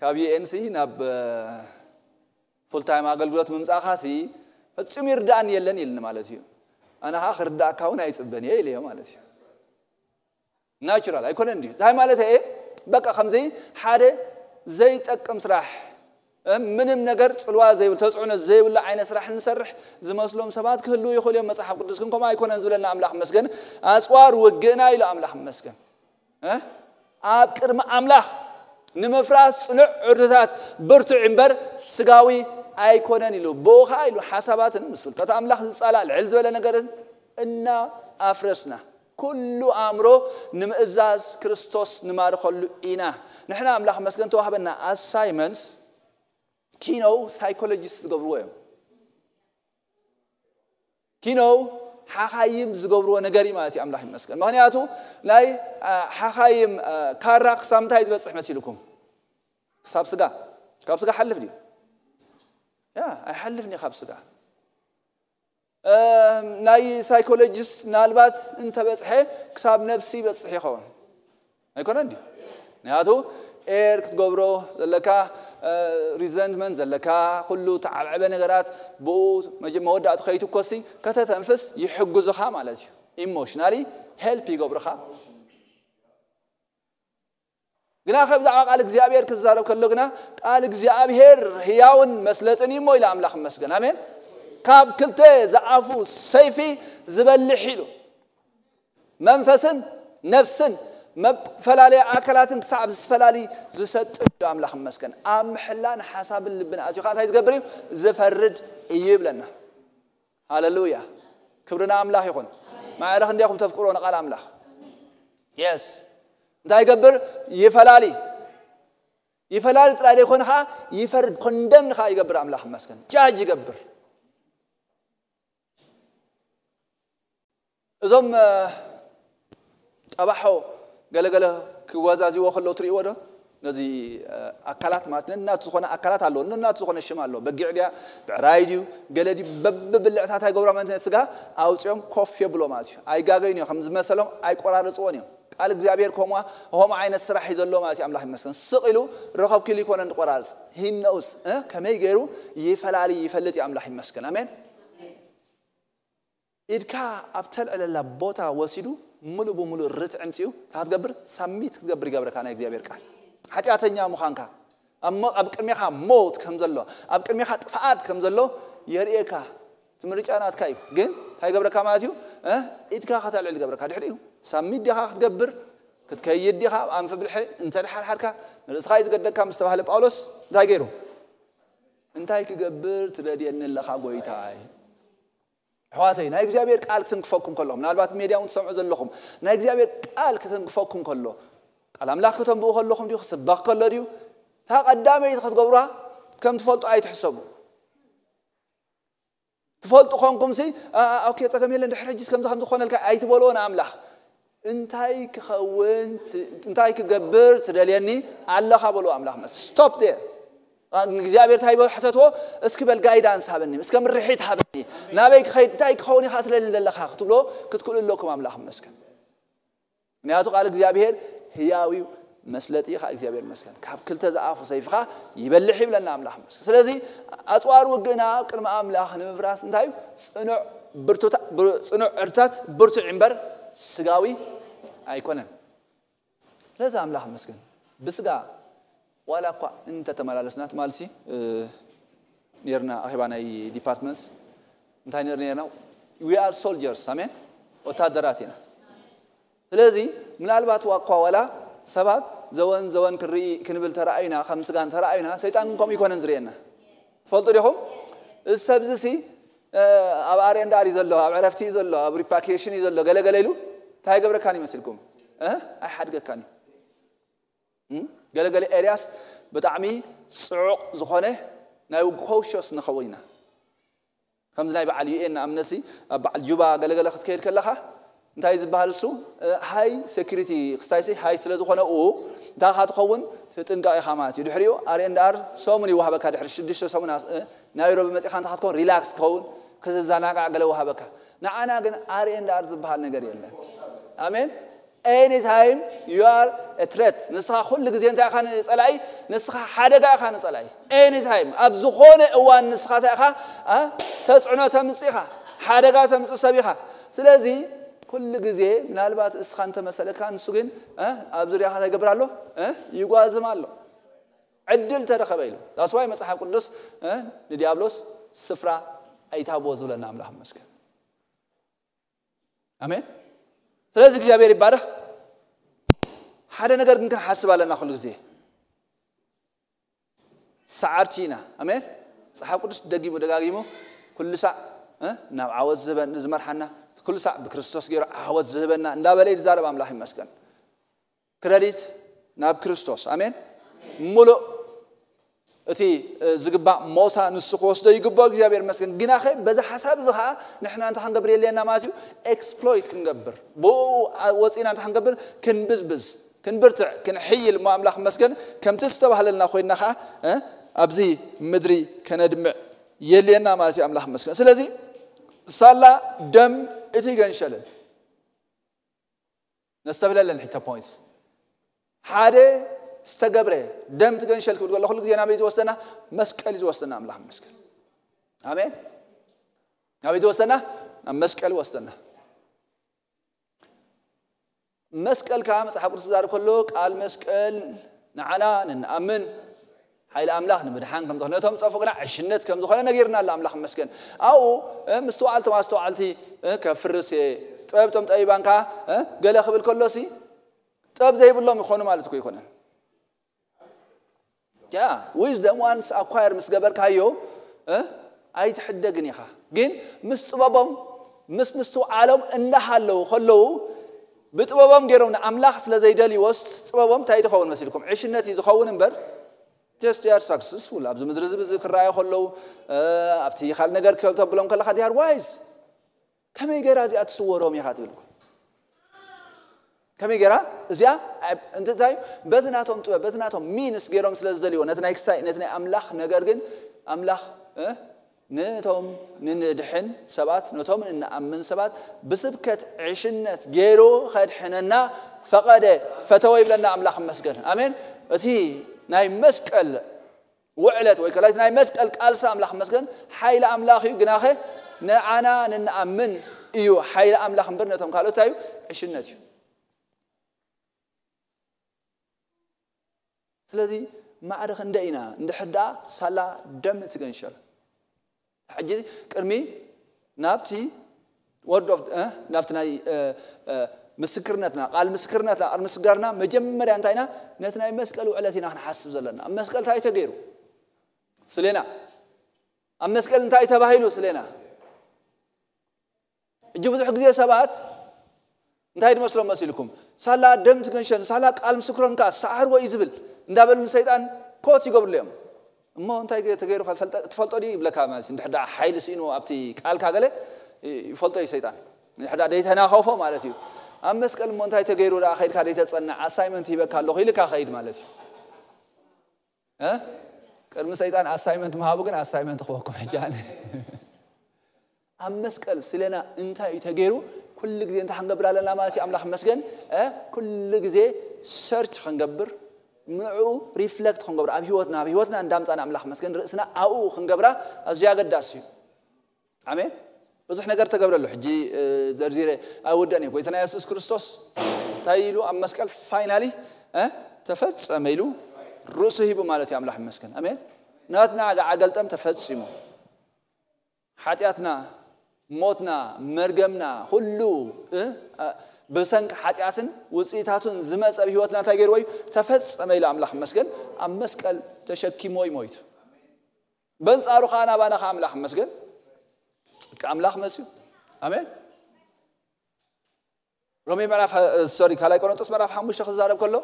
ካብ ዩ ኤን ሲ ናብ፣ እ፣ ፉል ታይም ኣገልግሎት ምምጻእኻሲ ፈጺሙ ይርዳእኒ የለን ኢልኒ ማለት እዩ። ኣነ ኸዓ ክርዳእካ እውን ኣይጽበን እየ ኢለዮ ማለት እዩ። ናቹራል ኣይኮነን ድዩ? እንታይ ማለት እየ? በቃ ከምዚ ሓደ ዘይጠቅም ስራሕ፣ እ፣ ምንም ነገር ጽልዋ ዘይብሉ፣ ተጽዕኖ ዘይብሉ ዓይነት ስራሕ እንሰርሕ ዝመስሎም ሰባት ክህልዉ ይኽእሉ እዮም። መጽሓፍ ቅዱስ ግን ከምኡ ኣይኮነን ዝብለና ኣምላኽ መስገን። ኣጽዋር ውግእና ኢሉ ኣምላኽ መስገን። እ? ኣብ ቅድሚ ኣምላኽ ንምፍራስ ጽኑዕ ዕርድታት ብርቱዕ እምበር ስጋዊ ኣይኮነን ኢሉ። ብኡ ኸኣ ኢሉ ሓሳባትን ምስ ፍልጠት ኣምላኽ ዝጻላእ ልዕል ዝበለ ነገርን እናኣፍረስና፣ ኩሉ ኣእምሮ ንምእዛዝ ክርስቶስ ንማርኸሉ ኢና። ንሕና ኣምላኽ መስገን ተዋህበና ኣሳይመንት ኪኖው ሳይኮሎጂስት ዝገብርዎ እዮም። ኪኖው ሓኻይም ዝገብርዎ ነገር እዩ ማለት እዩ። ኣምላኽ ይመስገን። ምኽንያቱ ናይ፣ አ፣ ሓኻይም፣ አ፣ ካራ ክሳብ ምንታይ ዝበጽሕ መሲልኩም? ክሳብ ስጋ። ካብ ስጋ ሓልፍ ድዩ? ያ፣ ኣይሓልፍን እዩ ካብ ስጋ። እ፣ ናይ ሳይኮሎጂስት ምናልባት እንተበጽሐ ክሳብ ነብሲ ይበጽሕ ይኸውን። ኣይኮነን ድዩ? ምክንያቱ ኤር ክትገብሮ ዘለካ፣ እ፣ ሪዘንትመንት ዘለካ፣ ኩሉ ተዓብዐበ ነገራት ብኡ መጀ-፣ መወዳእቱ ከይትኮሲ ከተተንፍስ ይሕግዙኻ ማለት እዩ። ኢሞሽናሊ ሄልፕ ይገብርኻ። ግና ከ ብዛዕባ ቃል እግዚኣብሔር ክዛረብ ከሎ ግና ቃል እግዚኣብሔር ህያውን መስለጥን እዩ እሞ ኢለ ኣምላኽ ይመስገን። ኣሜን። ካብ ክልተ ዝኣፉ ሰይፊ ዝበልሕ ኢሉ መንፈስን ነፍስን መፈላለየ ኣካላትን ክሳብ ዝፈላሊ ዝሰጥም ኢሉ ኣምላኽ ይመስገን። ኣብ ምሕላን ሓሳብን ልብን ኣትዩ ከዓ እንታይ ዝገብር እዩ? ዝፈርድ እዩ ይብለና። ሃሌሉያ። ክብሪ ንኣምላኽ ይኹን። ማዕረ ክንደይኹም ተፍቅሮ ንቓል ኣምላኽ? የስ። እንታይ ይገብር? ይፈላሊ። ይፈላሊ ጥራይ ዘይኮነ ኸዓ ይፈርድ፣ ኮንደም ኸዓ ይገብር። ኣምላኽ ይመስገን። ጃጅ ይገብር። እዞም፣ እ፣ ጠባሖ ገለገለ ክወዛዝዎ ከለዉ ትርእይዎ ዶ? ነዚ፣ እ፣ ኣካላት ማለት ነናቱ ዝኾነ ኣካላት ኣለዎ፣ ነናቱ ዝኾነ ሽም ኣለዎ። በጊዕ ድያ፣ ብዕራይ ድዩ፣ ገለ ድዩ፣ በብብልዕታ እንታይ ይገብራ ማለት ነቲ ስጋ ኣውፂኦም ኮፍ የብሎ ማለት እዩ። ኣይጋገዩን እዮም፣ ከም ዝመሰሎም ኣይቆራርፅዎን እዮም። ቃል እግዚኣብሔር ከምኡ፣ ከምኡ ዓይነት ስራሕ እዩ ዘለዎ ማለት እዩ። ኣምላኽ ይመስገን። ስቕ ኢሉ ረኸብኪ ኢሉ ይኮነን ዝቆራርፅ። ሂነውስ፣ እ፣ ከመይ ገይሩ ይፈላሊ ይፈልጥ እዩ። ኣምላኽ ይመስገን። ኣሜን። ኢድካ ኣብ ተልዕለላ ቦታ ወሲዱ ሙሉ ብሙሉ ርትዒ ምፅኡ እንታይ ክትገብር? ሳሚት ክትገብር ይገብረካ ናይ እግዚኣብሔር ቃል። ሓጢኣተኛ ምዃንካ፣ ኣብ ሞ-፣ ኣብ ቅድሜኻ ሞት ከም ዘሎ፣ ኣብ ቅድሜኻ ጥፍኣት ከም ዘሎ የርእየካ። እቲ ምርጫ ናትካ እዩ። ግን እንታይ ይገብረካ ማለት እዩ? እ? ኢድካ ከተልዕል ይገብረካ። ድሕሪኡ ሳሚት ዲኻ ክትገብር? ክትከይድ ዲኻ? ኣብ ኣንፊ ብልሒ እንተ ድሓርሓርካ፣ ንርእስኻ እዩ ዝገደካ ምስ ተባህለ ጳውሎስ እንታይ ገይሩ? እንታይ ክገብር ትደልየኒ ኣለኻ ጎይታይ? ኣሕዋተይ፣ ናይ እግዚኣብሔር ቃል ክትንክፈኩም ከሎ፣ ምናልባት ሜድያ እውን ትሰምዑ ዘለኹም፣ ናይ እግዚኣብሔር ቃል ክትንክፈኩም ከሎ፣ ቃል ኣምላኽ ክተንብኡ ከለኹም ድዩ ክስበኽ ከሎ ድዩ እታ ቀዳመይቲ ክትገብሩዋ ከም ትፈልጡ ኣይትሕሰቡ። ትፈልጡ ኮንኩም ሲ ኦኬ ጸገም የለን ድሕሪ ሕጂስ ከምዚ ከም ዝኾነልካ ኣይትበልዎ ንኣምላኽ። እንታይ ክኸውን እንታይ ክገብር ትደልየኒ ኣለኻ በልዎ ኣምላኽ መስ stop there። እግዚኣብሔር እንታይ በል ሕተትዎ እስኪ በል guidance ሃበኒ እስከ ምርሒት ሃበኒ ናበይ ክኸይድ እንታይ ክኸውን ኢኻ ትለኒ ዘለኻ ክትብሎ ክትክእሉ ኣለኩም ኣምላኽ መስገን። ምክንያቱ ቃል እግዚኣብሔር ህያው እዩ መስለጢ ኸዓ እግዚኣብሔር መስገን ካብ ክልተ ዝኣፉ ሰይፍኻ ይበልሕ ይብለና ኣምላኽ መስገን። ስለዚ ኣፅዋር ውግእና ቅድሚ ኣምላኽ ንምፍራስ እንታይ እዩ? ፅኑዕ ዕርታት ብርቱዕ እምበር ስጋዊ ኣይኮነን። ስለዚ ኣምላኽ መስገን ብስጋ ዋላ እኳ እንተተመላለስና ትማልሲ ኔርና ኣኼባ ናይ departments እንታይ ነር ኔርና we are soldiers ኣሜን ወታደራት ኢና። ስለዚ ምናልባት ዋኳ ዋላ ሰባት ዘወን ዘወን ክንርኢ ክንብል ተረኣዩና ከም ስጋን ተረኣዩና ሰይጣን ግን ከምኡ ይኮነን ዝርእየና። ትፈልጡ ዲኹም? እዚ ሰብዚ ሲ ኣብ R and R እዩ ዘሎ ኣብ ዕረፍቲ እዩ ዘሎ ኣብ repatriation እዩ ዘሎ ገለገለ ኢሉ እንታይ ይገብረካን ይመስልኩም? ኣይሓድገካን እዩ። ገለገለ areas ብጣዕሚ ፅዑቕ ዝኾነ ናይ cautious ንኸውን ኢና። ከምዚ ናይ በዓል UN ንኣምነሲ ኣብ በዓል ጁባ ገለገለ ክትከይድ ከለኻ እንታይ ዝበሃል እሱ high security ክስታይሲ high ስለ ዝኾነ ኡ እንታይ ኻ ትኸውን ትጥንቀቕ ኢኻ ማለት እዩ። ድሕሪኡ R and R ሰሙን ይወሃበካ ድሕሪ ሽዱሽተ ሰሙን ናይሮቢ መፂኻ እንታይ ክትከውን relax ትኸውን ክትዘናጋዕ ገለ ወሃበካ። ንዓና ግን R and R ዝበሃል ነገር የለን። ኣሜን። Anytime you are a threat ንስኻ ኩሉ ግዜ እንታይ ኢኻ ንፀላኢ ንስኻ ሓደጋ ኢኻ ንፀላኢ። Anytime ኣብ ዝኾነ እዋን ንስኻ እንታይ ኢኻ ተፅዕኖ ተምፅእ ኢኻ ሓደጋ ተምፅእ ሰብ ኢኻ። ስለዚ ኩሉ ግዜ ምናልባት እስኻ እንተመሰለካ ንሱ ግን ኣብ ዙርያኻ እንታይ ይገብር ኣሎ? ይጓዝም ኣሎ። ዕድል ተረኸበ ኢሉ that's why መፅሓፍ ቅዱስ ንዲያብሎስ ስፍራ ኣይትሃብዎ ዝብለና ኣምላኽ መስገን። ኣሜን። ስለዚ እግዚኣብሔር ይባረኽ። ሓደ ነገር ግን ክንሓስብ ኣለና ኩሉ ግዜ ሰዓርቲ ኢና። ኣሜን። መፅሓፍ ቅዱስ ደጊሙ ደጋጊሙ ኩሉ ሳዕ ናብ ዓወት ዝህበን ዝመርሓና ኩሉ ሳዕ ብክርስቶስ ገይሩ ዓወት ዝህበና እንዳበለ ይዛረብ ኣምላኽ ይመስገን። ክረዲት ናብ ክርስቶስ ኣሜን። ሙሉእ እቲ ዝግባእ ሞሳ ንሱ ክወስዶ ይግባኦ እግዚኣብሔር መስገን። ግናኸ በዚ ሓሳብ እዚ ከዓ ንሕና እንታይ ክንገብር የድልየና ማለት እዩ? ኤክስፕሎይት ክንገብር ብኡ ወፂና እንታይ ክንገብር? ክንብዝብዝ ክንብርትዕ ክንሕይል እሞ ኣምላኽ መስገን ከምቲ ዝተባህለልና ኮይንና ከዓ ኣብዚ ምድሪ ከነድምዕ የድልየና ማለት እዩ ኣምላኽ መስገን። ስለዚ ሳላ ደም እቲ ገንሸልን ነስተብለለን ሕቶ ፖይንትስ ሓደ ዝተገብረ ደም ትገንሸል ክብል ከሎ ኩሉ ግዜ ናበይ ዝወስደና? መስቀል እዩ ዝወስደና ኣምላኽ መስቀል። ኣሜን። ናበይ ዝወስደና? ናብ መስቀል ወስደና። መስቀል ከዓ መፅሓፍ ቅዱስ ዝዛረብ ከሎ ቃል መስቀል ንዓና ንንኣምን ሓይሊ ኣምላኽ ንምድሓን ከም ዝኾነ ነቶም ዝጠፉ ግና ዕሽነት ከም ዝኾነ ነጊርና ኣሎ ኣምላኽ መስገን። ኣብኡ ምስትውዓል ቶም ኣስተውዓልቲ ከፍርስ እየ ጥበብ ቶም ጠቢባን ከዓ ገለ ክብል ከሎሲ ጥበብ ዘይብሎም ይኾኑ ማለት እኮ ይኮነን። ያ wisdom once acquire ምስ ገበርካዮ ኣይትሕደግን ኢኻ። ግን ምስ ጥበቦም ምስ ምስትውዓሎም እንዳሃለዉ ከለዉ ብጥበቦም ገይሮም ንኣምላኽ ስለ ዘይደልይዎስ ጥበቦም እንታይ ትኸውን መሲልኩም? ዕሽነት እዩ ዝኸውን እምበር just they are successful ኣብዚ ምድሪ እዚ ብዚ ክረኣዩ ከለዉ ኣብቲ ካልእ ነገር ክተብሎም ከለኻ they are wise። ከመይ ገይራ እዚኣ ትስወሮም ኢኻ ትብል? ከመይ ገይራ እዚኣ እንትታይ በቲ ናቶም ጥበብ በቲ ናቶም ሚንስ ገይሮም ስለ ዝደልይዎ ነቲ ናይ ክስታይ ነቲ ናይ ኣምላኽ ነገር ግን ኣምላኽ ነቶም ንንድሕን ሰባት ነቶም ንንኣምን ሰባት ብስብከት ዕሽነት ገይሩ ከድሕነና ፈቐደ ፈተወ ይብለና ኣምላኽ መስገን ኣሜን። እቲ ናይ መስቀል ውዕለት ወይ ከላይት ናይ መስቀል ቃልሲ ኣምላኽ መስገን ሓይሊ ኣምላኽ እዩ። ግናኸ ንዓና ንንኣምን እዩ ሓይሊ ኣምላኽ እምበር ነቶም ካልኦት እዩ ዕሽነት እዩ። ስለዚ ማዕረ ክንደ ኢና እንድሕር ደኣ ሳላ ደም ትገንሸል ሕጂ ቅድሚ ናብቲ ወርድ ኦፍ ናብቲ ናይ ምስክርነትና ቃል ምስክርነትና ቅድሚ ስጋርና መጀመርያ እንታይ ኢና ነቲ ናይ መስቀል ውዕለት ኢና ክንሓስብ ዘለና። ኣብ መስቀል እንታይ ተገይሩ ስሌና ኣብ መስቀል እንታይ ተባሂሉ ስሌና። ሕጂ ብዙሕ ግዜ ሰባት እንታይ ዝመስሎም መሲልኩም ሳላ ደም ትገንሸን፣ ሳላ ቃል ምስክሮም ከኣ ሰዓርዎ እዩ ዝብል እንዳበሉ ንሰይጣን ኮት ይገብርሉ እዮም። እሞ እንታይ ገ- ተገይሩ ከ ፈልጠ- ትፈልጦ ድዩ ይብለካ ማለት እዩ። እንድሕር ደኣ ሓይሊ ስኢኑ ኣብቲ ቃልካ ገለ ይ- ይፈልጦ እዩ ሰይጣን። እንድሕር ደኣ ደይተናኸፎ ማለት እዩ። ኣብ መስቀል እሞ እንታይ ተገይሩ ደኣ ከይድካ ደይተጸንዕ ኣሳይመንት ሂበካ ኣለኹ ኢልካ ከይድ ማለት እዩ። እ? ቅድሚ ሰይጣን ኣሳይመንት ምሃቡ ግን ኣሳይመንት ክበኩም ሕጂ ኣነ ኣብ መስቀል ስለና እንታይ እዩ ተገይሩ? ኩሉ ግዜ እንታይ ክንገብር ኣለና ማለት እዩ? ኣምላኽ መስገን እ? ኩሉ ግዜ ሰርች ክንገብር ንዑ ሪፍለክት ክንገብር ኣብ ህይወትና ኣብ ህይወትና እንዳምፃና ኣምላኽ መስገን ርእስና ኣብኡ ክንገብራ ኣዝዩ ኣገዳሲ እዩ። ኣሜን። ብዙሕ ነገር ተገብረሉ ሕጂ እ፣ ዘርዚረ ኣይወደን እዩ። ጎይታና የሱስ ክርስቶስ እንታይ ኢሉ ኣብ መስቀል ፋይናሊ እ? ተፈጸመ ኢሉ ርእሱ ሂቡ ማለት እዩ። ኣምላኽ መስገን ኣሜን። ናትና ጋዓ ገልጠም ተፈጺሙ ሓጢኣትና፣ ሞትና፣ መርገምና፣ ኩሉ እ? አ- ብሰንኪ ሓጢኣትን ውፅኢታቱን ዝመፀ ኣብ ህይወትና እንታይ ገይርዎ እዩ? ተፈጸመ ኢሉ ኣምላኽ መስገን ኣብ መስቀል ተሸኪሞ እዩ ሞይቱ። በንጻሩ ከዓ ናባና ከዓ ኣምላኽ መስገን ጽድቂ ኣምላኽ መፅዩ። ኣሜን። ሮሜ ምዕራፍ ሶሪ ካልኣይ ቆሮንጦስ ምዕራፍ ሓሙሽተ ክዛረብ ከሎ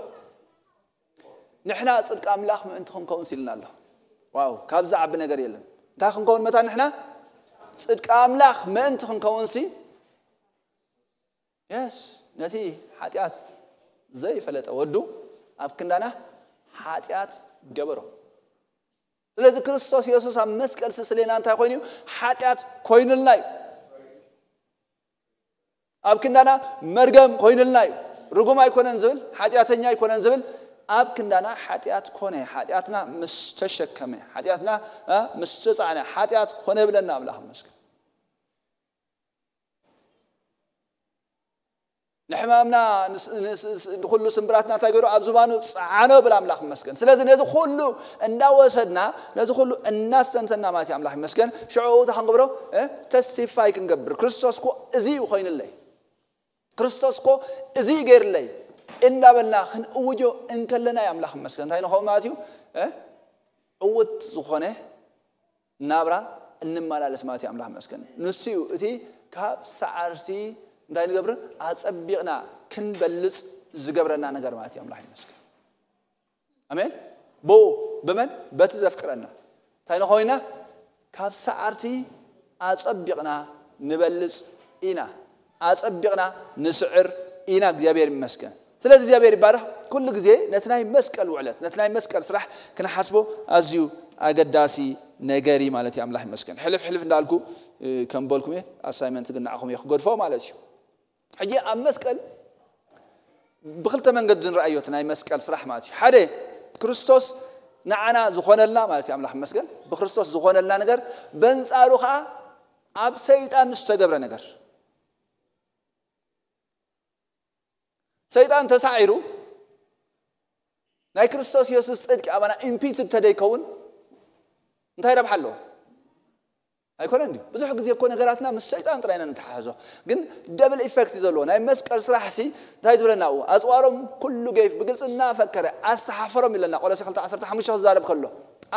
ንሕና ጽድቂ ኣምላኽ ምእንቲ ክንከውን ሲልና ኣሎ። ዋው ካብዚ ዓቢ ነገር የለን። እንታይ ክንከውን መታ ንሕና ጽድቂ ኣምላኽ ምእንቲ ክንከውን ሲ የስ ነቲ ሓጢኣት ዘይፈለጠ ወዱ ኣብ ክንዳና ሓጢኣት ገበሮ። ስለዚ ክርስቶስ የሱስ ኣብ መስቀል ስስሌና እንታይ ኮይኑ ሓጢኣት ኮይኑልና እዩ። ኣብ ክንዳና መርገም ኮይኑልና እዩ። ርጉም ኣይኮነን ዝብል ሓጢኣተኛ ኣይኮነን ዝብል ኣብ ክንዳና ሓጢኣት ኮነ። ሓጢኣትና ምስ ተሸከመ ሓጢኣትና እ፣ ምስ ተፃዕነ ሓጢኣት ኮነ ብለና ኣምላኽ መስገን። ንሕማምና ንስ- ንስ- ንስ- ንኩሉ ስምብራትና እንታይ ገይሩ ኣብ ዝባኑ ፀዓኖ ብል ኣምላኽ ይመስገን። ስለዚ ነዚ ኩሉ እንዳወሰድና ነዚ ኩሉ እናስተንተና ማለት እዩ ኣምላኽ ይመስገን። ሽዑ እንታይ ክንገብሮ ተስቲፋይ ክንገብር ክርስቶስ ኮ እዚ እዩ ኮይኑለይ፣ ክርስቶስ ኮ እዚ እዩ ገይርለይ እንዳበልና ክንእውጆ እንከለና እዩ ኣምላኽ ይመስገን እንታይ ንኸውን ማለት እዩ እ? ዕውት ዝኾነ ናብራ እንመላለስ ማለት እዩ ኣምላኽ መስገን። ንሱ እዩ እቲ ካብ ሰዓርቲ እንታይ ንገብር ኣጸቢቕና ክንበልጽ ዝገብረና ነገር ማለት እዩ ኣምላኽ ይመስገን። ኣሜን። ብኡ ብመን በቲ ዘፍቅረና እንታይ ንኾይና ካብ ሰዓርቲ ኣጸቢቕና ንበልጽ ኢና። ኣጸቢቕና ንስዕር ኢና እግዚኣብሔር ይመስገን። ስለዚ እግዚኣብሔር ይባረኽ። ኩሉ ግዜ ነቲ ናይ መስቀል ውዕለት ነቲ ናይ መስቀል ስራሕ ክንሓስቦ ኣዝዩ ኣገዳሲ ነገር እዩ ማለት እዩ ኣምላኽ ይመስገን። ሕልፍ ሕልፍ እንዳልኩ ከም በልኩም እየ ኣሳይመንት ግን ንዓኹም እየ ክገድፎ ማለት እዩ። ሕጂ ኣብ መስቀል ብክልተ መንገዲ ንረኣዮ እቲ ናይ መስቀል ስራሕ ማለት እዩ። ሓደ ክርስቶስ ንዓና ዝኾነልና ማለት እዩ ኣምላኽ ይመስገን። ብክርስቶስ ዝኾነልና ነገር በንጻሩ ከዓ ኣብ ሰይጣን ዝተገብረ ነገር ሰይጣን ተሳዒሩ ናይ ክርስቶስ የሱስ ጽድቂ ኣባና ኢምፒት እንተደይከውን እንታይ ረብሓ ኣለዎ? ኣይኮነን ድዩ? ብዙሕ ግዜ እኮ ነገራትና ምስ ሰይጣን ጥራይ ኢና ንተሓሕዞ። ግን ደብል ኢፌክት እዩ ዘለዎ ናይ መስቀል ስራሕ ሲ እንታይ ዝብለና ኡ ኣፅዋሮም ኩሉ ገይፍ ብግልፂ እናፈከረ ኣስተሓፈሮም ይለና ቆሎሴ ክልተ ዓሰርተ ሓሙሽተ ክዛረብ ከሎ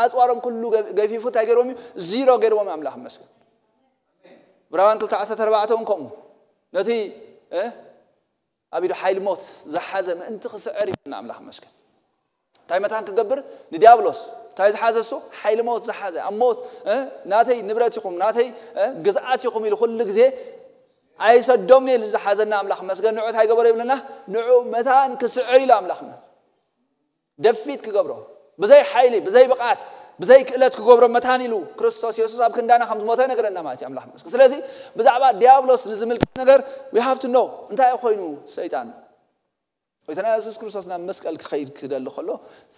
ኣፅዋሮም ኩሉ ገፊፉ እንታይ ገይርዎም እዩ? ዚሮ ገይርዎም ኣምላኽ መስገን። ብራዋን ክልተ ዓሰርተ ኣርባዕተ እውን ከምኡ ነቲ ኣብ ኢዱ ሓይሊ ሞት ዝሓዘ ምእንቲ ክስዕር ይብልና ኣምላኽ መስገን። እንታይ መታን ክገብር ንዲያብሎስ እንታይ ዝሓዘ እሱ ሓይሊ ሞት ዝሓዘ ኣብ ሞት ናተይ ንብረት ይኹም ናተይ ግዝኣት ይኹም ኢሉ ኩሉ ግዜ ኣይሰዶምኒ ኢሉ ዝሓዘና ኣምላኽ መስገን ንዑ እንታይ ገበሮ ይብለና ንዑ መታን ክስዕር ኢሉ ኣምላኽ ደፊት ክገብሮ ብዘይ ሓይሊ ብዘይ ብቕዓት ብዘይ ክእለት ክገብሮ መታን ኢሉ ክርስቶስ የሱስ ኣብ ክንዳና ከም ዝሞተ ነገረና ማለት እዩ ኣምላኽ መስገን። ስለዚ ብዛዕባ ዲያብሎስ ንዝምልከት ነገር we have to know እንታይ ኮይኑ ሰይጣን ጎይታና የሱስ ክርስቶስ ናብ መስቀል ክኸይድ ክደሊ ከሎ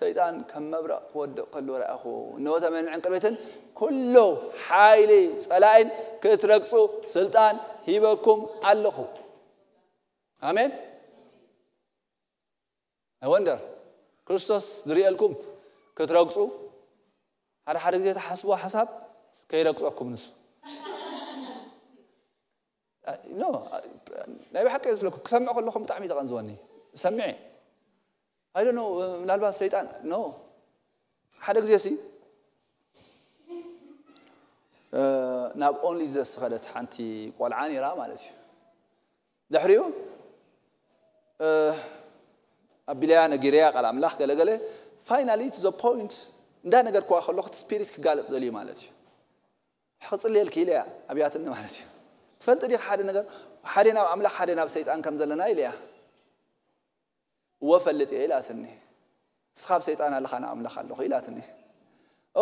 ሰይጣን ከም መብረቕ ክወድቕ ከሎ ረኣኹ። እነሆ ተመንዕን ቅድሚትን ኩሉ ሓይሊ ጸላኢን ክትረግጹ ስልጣን ሂበኩም ኣለኹ። ኣሜን። I wonder ክርስቶስ ዝርእየልኩም ክትረግጹ ሓደ ሓደ ግዜ ተሓስብዎ ሓሳብ ከይረግጸኩም ንሱ ኖ ናይ ብሓቂ ዝብለኩም ክሰምዕ ከለኹም ብጣዕሚ ተቐንዝወኒ ሰምዐ I don't know ምናልባት ሰይጣን ኖ ሓደ ግዜ ሲ ናብ ኦንሊ ዘስ ዝኸደት ሓንቲ ቆልዓ ነይራ ማለት እዩ። ድሕሪኡ ኣቢለያ ነጊረያ ቃል ኣምላኽ ገለገለ። Finally to the point እንዳ ነገር ክዋ ከለኹ እቲ ስፒሪት ክጋለጥ ደልዩ ማለት እዩ። ክጽልየልኪ ኢለያ ኣብያትኒ ማለት እዩ። ትፈልጢ ዲኻ ሓደ ነገር ሓደ ናብ ኣምላኽ ሓደ ናብ ሰይጣን ከም ዘለና ኢለያ። እወ ፈልጥ እየ ኢላትኒ። እስኻ ኣብ ሰይጣን ኣለኻ ናብ ኣምላኽ ኣለኹ ኢላትኒ።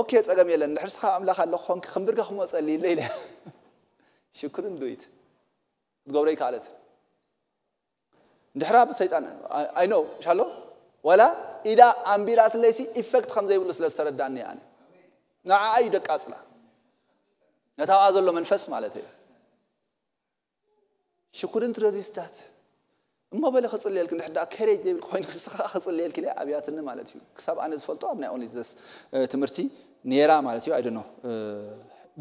ኦኬ ጸገም የለን፣ ድሕር እስኻ ኣምላኽ ኣለኹ ኾንኪ ክንብርከኽ እሞ ጸልይለ ኢለያ። ሽክርን ዱይት ክትገብሮ ይከኣለት። እንድሕራ ብሰይጣን ኣይ ኖ ሻሎ ዋላ ኢዳ ኣንቢራትለይሲ ኢፌክት ከም ዘይብሉ ስለ ዝተረዳኒ ኣነ ንዓኣ እዩ ደቃጽላ ነታብኣ ዘሎ መንፈስ ማለት እዩ ሽኩድንት ረዚስታት እሞ በለ ክጽልየልክ እንድሕር ደኣ ከሬጅ ዘይብል ኮይኑ ክስኻ ክጽልየልክ ኢለ ኣብያትኒ ማለት እዩ ክሳብ ኣነ ዝፈልጦ ኣብ ናይ ኦንሊ ዚስ ትምህርቲ ነራ ማለት እዩ ኣይደኖ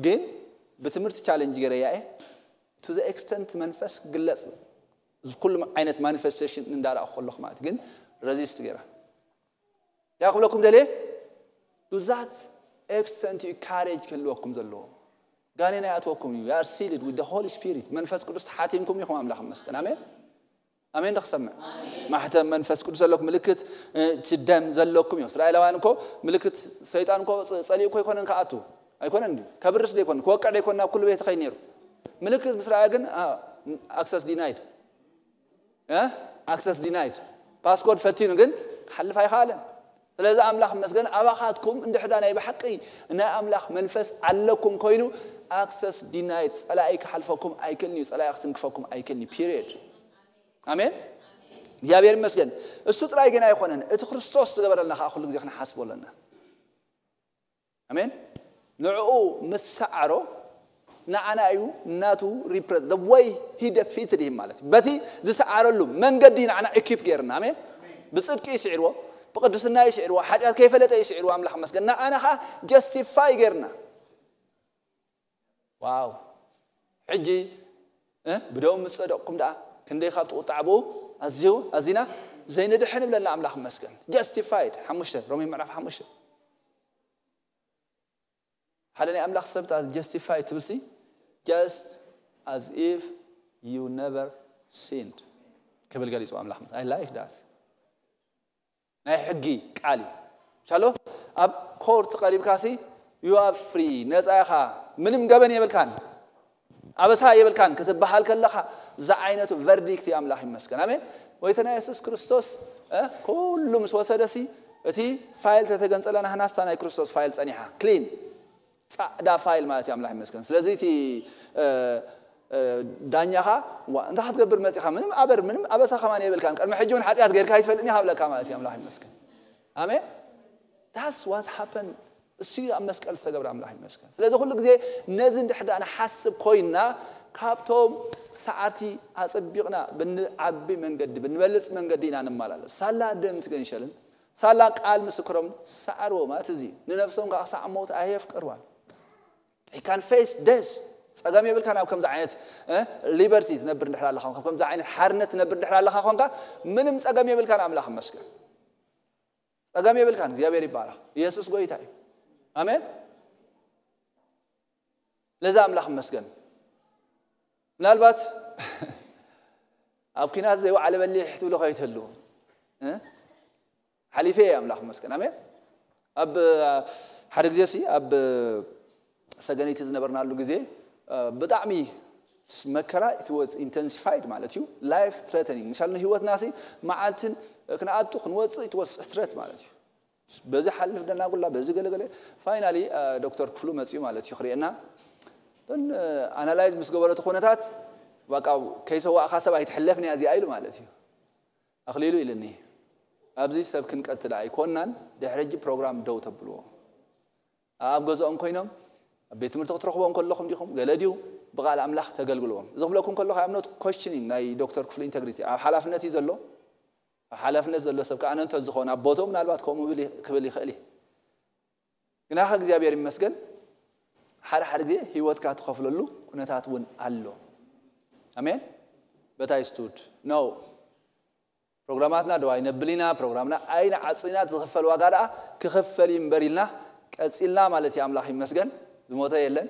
ግን ብትምህርቲ ቻለንጅ ገረያ እየ to the extent መንፈስ ክግለጽ ኩሉ ዓይነት ማኒፌስቴሽን እንዳረኣኹ ከለኹ ማለት ግን ረዚስት ገይረ ያ ክብለኩም ደልየ to that extent እዩ ካሬጅ ክህልወኩም ዘለዎ ጋኔን ኣይኣትወኩም እዩ you are sealed with the Holy Spirit መንፈስ ቅዱስ ተሓቲምኩም ኢኹም ኣምላኽ መስገን ኣሜን ኣሜን ዶ ክሰምዕ ማሕተም መንፈስ ቅዱስ ዘለኩም ምልክት እቲ ደም ዘለኩም እዩ እስራኤላውያን እኮ ምልክት ሰይጣን እኮ ጸሊኡ እኮ ኣይኮነን ክኣቱ ኣይኮነን ድዩ ከብርስ ደይኮን ክወቅዕ ደይኮን ናብ ኩሉ ቤት ኸይ ነይሩ ምልክት ምስ ረኣየ ግን ኣክሰስ ዲናይድ ኣክሰስ ዲናይድ ፓስኮድ ፈቲኑ ግን ክሓልፍ ኣይኸኣለን ስለዚ ኣምላኽ መስገን ኣባኻትኩም እንድሕዳ ናይ ብሓቂ ናይ ኣምላኽ መንፈስ ኣለኩም ኮይኑ ኣክሰስ ዲናይድ ጸላኢ ክሓልፈኩም ኣይክእልን እዩ ጸላኢ ክትንክፈኩም ኣይክእልን እዩ ፒሪየድ ኣሜን እግዚኣብሔር ይመስገን እሱ ጥራይ ግን ኣይኮነን እቲ ክርስቶስ ዝገበረልና ከዓ ኩሉ ግዜ ክንሓስቦ ኣለና ኣሜን ንዕኡ ምስ ሰዓሮ ንዓና እዩ ናቱ ሪፕረዘንት ወይ ሂደ ፊት ድሂም ማለት እዩ በቲ ዝሰዓረሉ መንገዲ ንዓና ኢኪፕ ገይርና ኣሜን ብፅድቂ ይስዕርዎ ብቅድስና ይስዕርዎ ሓጢኣት ከይፈለጠ ይስዕርዎ ኣምላኽ መስገን ንዓና ከዓ ጀስቲፋይ ገይርና ዋው ሕጂ ብደም ምስ ጸደቕኩም ደኣ ክንደይ ካብ ትቑጣዕ ብኡ ኣዝዩ ኣዚና ዘይንድሕን ይብለና ኣምላኽ መስገን ጀስቲፋይድ ሓሙሽተ ሮሜ ምዕራፍ ሓሙሽተ ሓደ ናይ ኣምላኽ ሰብ ታ ጀስቲፋይ ትብልሲ just as if you never sinned ክብል ገሊጹ ኣምላኽ I like that ናይ ሕጊ ቃል እዩ ሻሎ ኣብ ኮርት ቀሪብካሲ you are free ነፃ ኢኻ ምንም ገበን የብልካን ኣበሳ የብልካን ክትበሃል ከለኻ ዝዓይነቱ ቨርዲክት ኣምላኽ ይመስገን ኣሜን ወይተና የሱስ ክርስቶስ ኩሉ ምስ ወሰደሲ እቲ ፋይል ተተገንጸለ ናህናስታ ናይ ክርስቶስ ፋይል ጸኒሓ ክሊን ጻዕዳ ፋይል ማለት እዩ ኣምላኽ ይመስገን ስለዚ እቲ ዳኛኻ እንታይ ክትገብር መፂኻ ምንም ኣበር ምንም ኣበሳ ከማን የብልካን ቅድሚ ሕጂ እውን ሓጢኣት ገይርካ ይትፈልጥኒ ሃብለካ ማለት እዩ ኣምላኽ ይመስገን ኣሜን that's what happened እሱ ኣብ መስቀል ዝተገብረ ኣምላኽ ይመስገን ስለዚ ኩሉ ግዜ ነዚ እንድሕር ደኣ ንሓስብ ኮይንና ካብቶም ሰዓርቲ ኣጸቢቕና ብንዓቢ መንገዲ ብንበልጽ መንገዲ ኢና ንመላለስ ሳላ ደም ትገንሸልን ሳላ ቃል ምስክሮም ሰዓርዎ ማለት እዚ ንነፍሶም ከዓ ክሳዕ ሞት ኣየፍቀርዋን can face death ጸገም የብልካ ናብ ከምዚ ዓይነት ሊበርቲ ትነብር እንድሕር ኣለኻ ካብ ከምዚ ዓይነት ሓርነት ትነብር እንድሕር ኣለኻ ኮንካ ምንም ጸገም የብልካን ኣምላኽ መስገን ጸገም የብልካን እግዚኣብሔር ይባረኽ ኢየሱስ ጎይታ እዩ ኣሜን ለዛ ኣምላኽ መስገን ምናልባት ኣብ ኪናት ዘይወዓለ በሊሕ ትብሎ ከይትህሉ ሓሊፈ እየ ኣምላኽ መስገን ኣሜን ኣብ ሓደ ግዜ ሲ ኣብ ሰገነይቲ ዝነበርናሉ ግዜ ብጣዕሚ መከራ it was intensified ማለት እዩ life threatening ምሻል ንህይወትና ሲ መዓልትን ክንኣቱ ክንወፅእ it was threat ማለት እዩ በዚ ሓልፍ ደናጉላ በዚ ገለገለ finally ዶክተር ክፍሉ መፅኡ ማለት እዩ ክርእየና ኣናላይዝ ምስ ገበረቱ ኩነታት በቃ ከይሰዋእካ ሰብ ኣይትሕለፍን እያ እዚኣ ኢሉ ማለት እዩ ኣኽሊሉ ኢልኒ ኣብዚ ሰብ ክንቀትል ኣይኮናን ድሕሪ ሕጂ ፕሮግራም ደው ተብልዎ ኣብ ገዝኦም ኮይኖም ኣብ ቤት ትምህርቲ ክትረኽቦም ከለኹም ዲኹም ገለ ድዩ ብቃል ኣምላኽ ተገልግልዎም እዚ ክብለኩም ከለኹ I'm not questioning ናይ ዶክተር ክፍሉ ኢንተግሪቲ ኣብ ሓላፍነት እዩ ዘሎ ኣብ ሓላፍነት ዘሎ ሰብ ከዓ ኣነ እንተዝኸውን ኣብ ቦትኡ ምናልባት ከምኡ ክብል ይኽእል እዩ ግናኸ እግዚኣብሔር ይመስገን ሓደ ሓደ ግዜ ህይወትካ ትኸፍለሉ ኩነታት እውን ኣሎ ኣሜን በታይ ስቱድ ነው ፕሮግራማትና ደዋ ይነብል ኢና ፕሮግራምና ኣይንዓጹ ኢና ዝኽፈል ዋጋ ደኣ ክኽፈል እዩ እምበር ኢልና ቀጺልና ማለት እዩ ኣምላኽ ይመስገን ዝሞተ የለን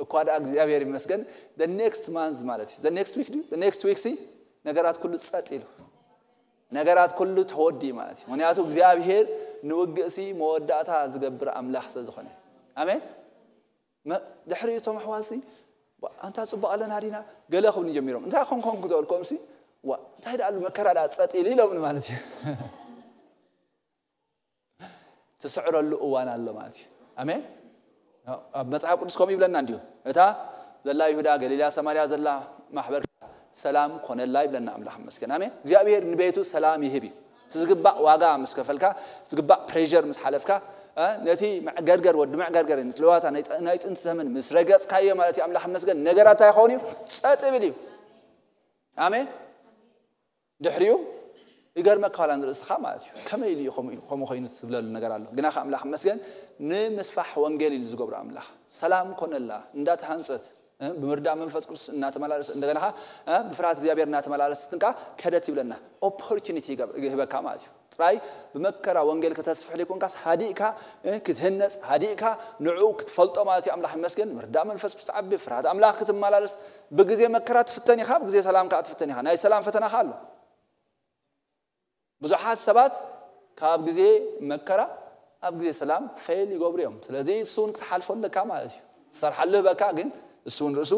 እኳ ደኣ እግዚኣብሔር ይመስገን the next month ማለት እዩ the next week the next week ሲ ነገራት ኩሉ ጸጥ ኢሉ ነገራት ኩሉ ተወዲ ማለት እዩ። ምክንያቱ እግዚኣብሔር ንውግእሲ መወዳእታ ዝገብር ኣምላኽ ስለ ዝኾነ። ኣሜን። ድሕሪ እቶም ኣሕዋትሲ ኣንታ ፅቡቅ ኣለና ዲና ገለ ክብሉ ጀሚሮም። እንታይ ኮንኮን ክተበልኮምሲ እንታይ ደኣሉ መከራ ዳ ፀጥ ኢሉ ኢሎምኒ ማለት እዩ። ትስዕረሉ እዋን ኣሎ ማለት እዩ። ኣሜን። ኣብ መጽሓፍ ቅዱስ ከምኡ ይብለና እንዲሁ፣ እታ ዘላ ይሁዳ፣ ገሊላ፣ ሰማርያ ዘላ ማሕበር ሰላም ኮነላ ይብለና ኣምላኽ ይመስገን። ኣሜን። እግዚኣብሔር ንቤቱ ሰላም ይህብ እዩ። እቲ ዝግባእ ዋጋ ምስ ከፈልካ፣ ዝግባእ ፕሬር ምስ ሓለፍካ፣ ነቲ መዕገርገር፣ ወዲ መዕገርገር፣ ነቲ ለዋታ ናይ ጥንቲ ዘመን ምስ ረገጽካዮ ማለት እዩ። ኣምላኽ ይመስገን። ነገራት እንታይ ይኸውን እዩ? ጸጥ ይብል እዩ። ኣሜን። ድሕሪኡ ይገርመካ፣ ዋላ ንርእስኻ ማለት እዩ። ከመይ ኢሉ እዩ ከምኡ ኮይኑ ትብለሉ ነገር ኣሎ። ግና ከ ኣምላኽ ይመስገን፣ ንምስፋሕ ወንጌል ኢሉ ዝገብሮ ኣምላኽ። ሰላም ኮነላ እንዳተሃንጸት፣ ብምርዳእ መንፈስ ቅዱስ እናተመላለሰ፣ እንደገና ከ ብፍርሃት እግዚኣብሔር እናተመላለሰት እንካ ከደት ይብለና። ኦፖርቹኒቲ ይህበካ ማለት እዩ። ጥራይ ብመከራ ወንጌል ከተስፍሕ ዘይኮንካስ ሃዲእካ ክትህነጽ፣ ሃዲእካ ንዑ ክትፈልጦ ማለት እዩ። ኣምላኽ ይመስገን። ምርዳእ መንፈስ ቅዱስ ትዓቢ፣ ፍርሃት ኣምላኽ ክትመላለስ። ብግዜ መከራ ትፍተን ኢኻ፣ ብግዜ ሰላም ከኣ ትፍተን ኢኻ። ናይ ሰላም ፈተና ከኣ ኣሎ። ብዙሓት ሰባት ካብ ግዜ መከራ ኣብ ግዜ ሰላም ፌል ይገብሩ እዮም። ስለዚ እሱ እውን ክትሓልፎ ኣለካ ማለት እዩ። ዝሰርሓሉ ህበካ፣ ግን እሱ እውን ርእሱ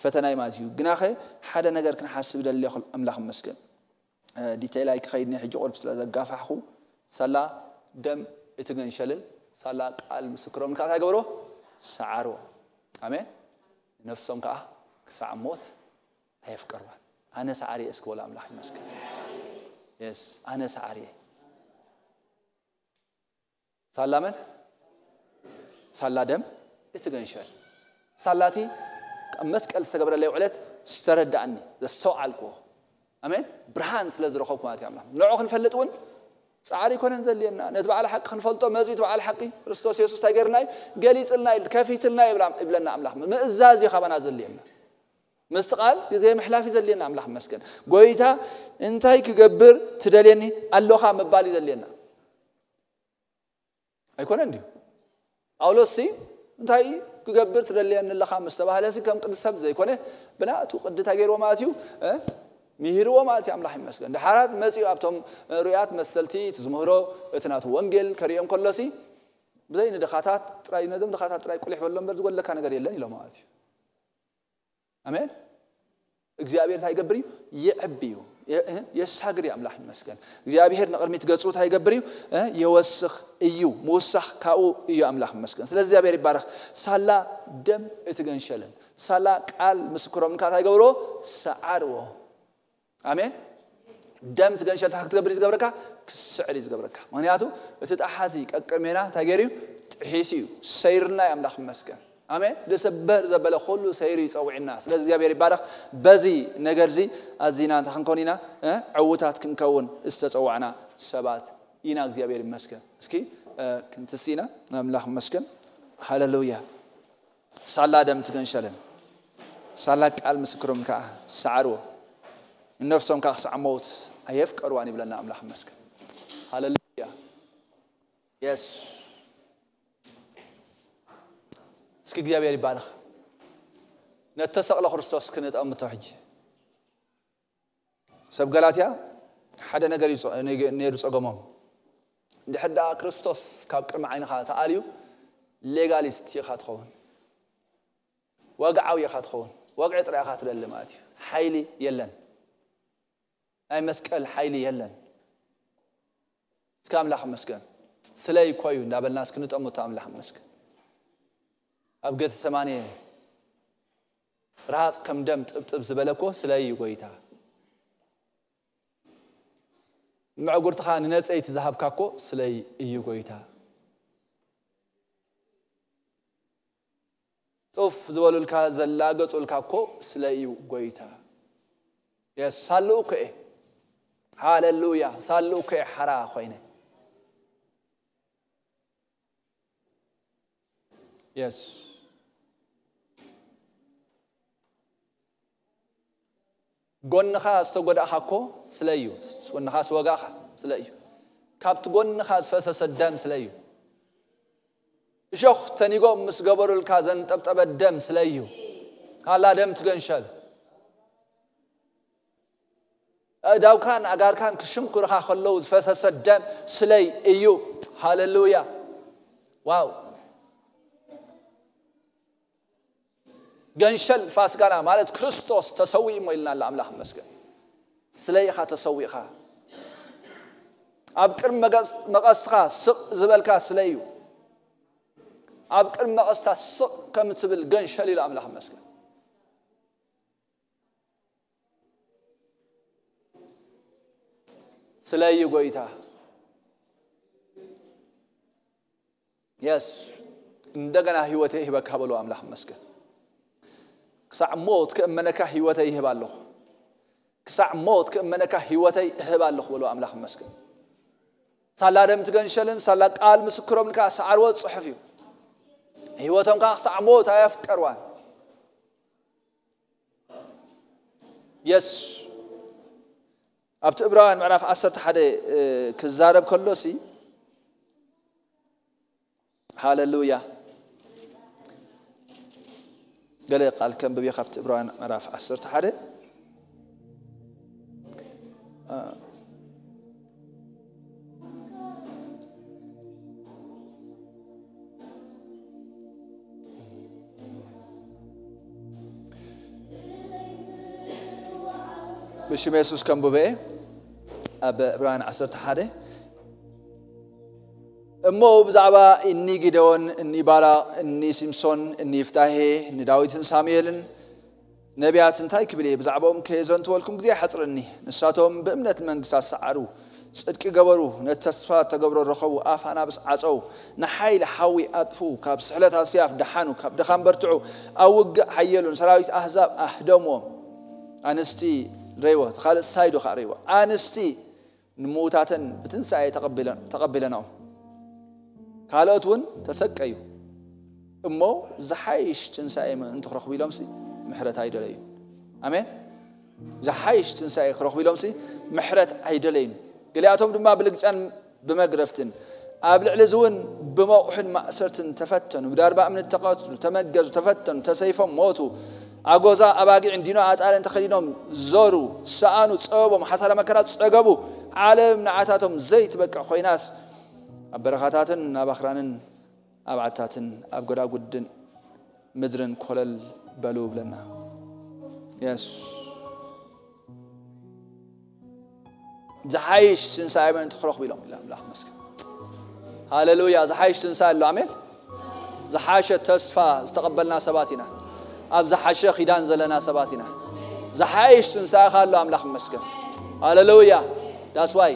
ፈተና እዩ ማለት እዩ። ግናኸ ሓደ ነገር ክንሓስብ ይደሊ ኣለኹ፣ ኣምላኽ ይመስገን። ዲቴይል ኣይክኸይድኒ ሕጂ ቁርብ ስለ ዘጋፋሕኹ፣ ሳላ ደም እቲ ገንሸልን ሳላ ቃል ምስክሮም ከኣ እንታይ ገብሮ? ሰዓርዎ። ኣሜን። ነፍሶም ከኣ ክሳዕ ሞት ኣየፍቀርዋን። ኣነ ሰዓርየ እስኪ በሉ፣ ኣምላኽ ይመስገን። የስ፣ ኣነ ሰዓርየ። ሳላ መን? ሳላ ደም እቲ ገንሸል። ሳላቲ ኣብ መስቀል ዝተገብረለይ ውዕለት ዝተረዳእኒ፣ ዘስተውዓልክዎ። ኣሜን። ብርሃን ስለ ዝረኸብኩ ማለት እዩ ኣምላኽ። ንዑ ክንፈልጥ እውን ጻዕሪ ኣይኮነን ዘድልየና። ነቲ በዓል ሓቂ ክንፈልጦ መጺኡ፣ እቲ በዓል ሓቂ ክርስቶስ የሱስ እንታይ ገይርና እዩ? ገሊጽልና እዩ፣ ከፊትልና እዩ ይብላ-፣ ይብለና ኣምላኽ። ምእዛዝ እዩ ካባና ዘድልየና። ምስቲ ቃል ግዜ ምሕላፍ እዩ ዘድልየና፣ ኣምላኽ ይመስገን። ጎይታ እንታይ ክገብር ትደልየኒ ኣሎኻ ምባል እዩ ዘድልየና። ኣይኮነን ድዩ? ጳውሎስ ሲ እንታይ ክገብር ትደልየኒ ኣለኻ ምስ ተባህለ ሲ ከም ቅዲ ሰብ ዘይኮነ ብናቱ ቅዲ እንታይ ገይርዎ ማለት እዩ? እ? ምሂርዎ ማለት እዩ። ኣምላኽ ይመስገን። ድሓራት መጺኡ ኣብቶም እ፣ ሩያት መሰልቲ እቲ ዝምህሮ እቲ ናቱ ወንጌል ከርእዮም ከሎ ሲ ብዘይ ንድኻታት ጥራይ፣ ነዞም ድኻታት ጥራይ ቁሊሕ በሎ እምበር ዝጎድለካ ነገር የለን ኢሎ ማለት እዩ። ኣሜን። እግዚኣብሔር እንታይ ይገብር እዩ? ይዕቢ እዩ። የ-፣ እ፣ የሳግር እዩ። ኣምላኽ ይመስገን። እግዚኣብሔር ንቕድሚት ገጹ እንታይ ይገብር እዩ? እ፣ የወስኽ እዩ። ምውሳኽ ካብኡ እዩ። ኣምላኽ ይመስገን። ስለዚ እግዚኣብሔር ይባረኽ። ሳላ ደም እቲ ገንሸልን ሳላ ቃል ምስክሮም እንታይ ይገብርዎ? ሰዓርዎ። ኣሜን። ደም እቲ ገንሸል እንታይ ክትገብር እዩ ዝገብረካ? ክስዕር እዩ ዝገብረካ። ምክንያቱ እቲ ጠሓሲ ቀቅድሜና እንታይ ገይሩ እዩ? ጥሒሱ እዩ። ሰይርና እዩ። ኣምላኽ ይመስገን። ኣሜን። ዝስበር ዘበለ ኩሉ ሰይሩ ይጸውዕና። ስለዚ እግዚኣብሔር ይባረኽ። በዚ ነገር እዚ ኣዚና እንታይ ክንከውን ኢና? እ? ዕዉታት ክንከውን ዝተጸዋዕና ሰባት ኢና። እግዚኣብሔር ይመስገን። እስኪ እ፣ ክንትስ ኢና። ኣምላኽ ይመስገን። ሃሌሉያ። ሳላ ደም ትገንሸልን ሳላ ቃል ምስክሮም ከዓ ሰዓርዎ። ንነፍሶም ከዓ ክሳዕ ሞት ኣየፍቀርዋን ይብለና ኣምላኽ ይመስገን። ሃሌሉያ። የስ። እስኪ እግዚኣብሔር ይባረኽ። ነተሰቕለ ክርስቶስ ክንጠምቶ ሕጂ። ሰብ ገላትያ ሓደ ነገር እዩ ጸ-፣ ነገ-፣ ነይሩ ጸገሞም። እንድሕር ደኣ ክርስቶስ ካብ ቅድሚ ዓይንኻ ተኣልዩ ሌጋሊስት ኢኻ ትኸውን። ወግዓዊ ኢኻ ትኸውን። ወግዒ ጥራይ ኢኻ ትደሊ ማለት እዩ። ሓይሊ የለን። ናይ መስቀል ሓይሊ የለን። እስከ ኣምላኽ ይመስገን። ስለይ እኮ እዩ እንዳበልና እስኪ ንጠምቶ ኣምላኽ ይመስገን። ኣብ ገተሰማኔ ራሃጽ ከም ደም ጥብጥብ ዝበለ እኮ ስለይ እዩ ጎይታ። መዕጉርትኻ ንነጸይቲ ዝሃብካ እኮ ስለይ እዩ ጎይታ። ጡፍ ዝበሉልካ ዘላገጹልካ እኮ ስለይ እዩ ጎይታ። የስ፣ ሳልኡ እኮ እየ። ሃሌሉያ፣ ሳልኡ እኮ እየ ሓራ ኮይነ። የስ። ጎንኻ ዝተጎዳእኻ እኮ ስለ እዩ። ጎንኻ ዝወጋእኻ ስለ እዩ። ካብቲ ጎንኻ ዝፈሰሰ ደም ስለ እዩ። እሾኽ ተኒጎም ምስ ገበሩልካ ዘንጠብጠበ ደም ስለ እዩ። ካላ ደም ትገንሸል። ኣእዳውካን ኣጋርካን ክሽንኩርኻ ከለዉ ዝፈሰሰ ደም ስለይ እዩ። ሃሌሉያ። ዋው። ገንሸል ፋስጋና ማለት ክርስቶስ ተሰዊእ እሞ ኢልና ኣሎ። ኣምላኽ ይመስገን። ስለይ ኢኻ ተሰዊእኻ። ኣብ ቅድሚ መገስ- መቐስትኻ ስቕ ዝበልካ ስለይ እዩ። ኣብ ቅድሚ መቐስታ ስቕ ከም ትብል ገንሸል ኢሉ ኣምላኽ ይመስገን። ስለይ እዩ ጎይታ። የስ እንደገና ህይወተይ ይህበካ በሎ። ኣምላኽ ይመስገን። ክሳዕ ሞት ክእመነካ ህይወተይ ይህብ ኣለኹ። ክሳዕ ሞት ክእመነካ ህይወተይ እህብ ኣለኹ በሎ። ኣምላኽ ይመስገን። ሳላ ደም ትገንሸልን ሳላ ቃል ምስክሮምን ከዓ ሰዓርዎ ጽሑፍ እዩ። ህይወቶም ከዓ ክሳዕ ሞት ኣየፍቀርዋን። የስ ኣብቲ ዕብራውያን ምዕራፍ ዓሰርተ ሓደ ክዛረብ ከሎ ሲ ሃሌሉያ። ገለ ቃል ከንብብ እየ ካብቲ ዕብራውያን ምዕራፍ ዓሰርተ ሓደ። ብሽም የሱስ ከንብበ። ኣብ ዕብራውያን ዓሰርተ ሓደ እሞ ብዛዕባ እኒ ጊደዎን፣ እኒ ባራቕ፣ እኒ ሲምሶን፣ እኒ ይፍታሄ፣ እኒ ዳዊትን ሳሙኤልን ነቢያት እንታይ ክብል እየ? ብዛዕባኦም ከየዘንትወልኩም ግዜ ይሓጽረኒ። ንሳቶም ብእምነት መንግስታት ሰዓሩ፣ ጽድቂ ገበሩ፣ ነቲ ተስፋ ተገብሮ ረኸቡ፣ ኣፍ ኣናብስ ዓጸው፣ ንሓይሊ ሓዊ ኣጥፉ፣ ካብ ስሕለት ኣስያፍ ደሓኑ፣ ካብ ድኻም በርትዑ፣ ኣብ ውግእ ሓየሉን ሰራዊት ኣህዛብ ኣህደምዎም። ኣንስቲ ረይዎ፣ እቲ ካልእ ሳይዶ ከዓ ረይዎ። ኣንስቲ ንምውታተን ብትንሳኤ ተቐቢለን- ተቐቢለንኦም። ካልኦት እውን ተሰቀዩ እሞ ዝሓይሽ ትንሳኤ ምእንቲ ክረኽቡ ኢሎምሲ ምሕረት ኣይደለዩን። ኣሜን። ዝሓይሽ ትንሳኤ ክረኽቡ ኢሎምሲ ምሕረት ኣይደለዩን። ገሊኣቶም ድማ ብልግጫን ብመግረፍትን ኣብ ልዕሊ እዚ እውን ብመቑሕን ማእሰርትን ተፈተኑ። ብዳርባ እምኒ ተቐትሉ፣ ተመገዙ፣ ተፈተኑ፣ ተሰይፎም ሞቱ። ኣጎዛ ኣባጊዕን ዲኖ ኣጣልን ተኸዲኖም ዞሩ፣ ሰኣኑ፣ ጸበቦም፣ ሓሳረ መከራ ጸገቡ። ዓለም ንዓታቶም ዘይትበቅዕ ኮይናስ ኣብ በረኻታትን ኣብ ኣኽራንን ኣብ ዓድታትን ኣብ ጎዳጉድን ምድርን ኮለል በሉ ብለና። የስ ዝሓይሽ ትንሳኤ ምእንቲ ክረኽቡ ኢሎም ኢላ ኣምላኽ መስገን። ሃሌሉያ። ዝሓይሽ ትንሳኤ ኣሎ። ኣሜን። ዝሓሸ ተስፋ ዝተቐበልና ሰባት ኢና። ኣብ ዝሓሸ ኪዳን ዘለና ሰባት ኢና። ዝሓይሽ ትንሳኤ ኣሎ። ኣምላኽ መስገን። ሃሌሉያ። ዳስዋይ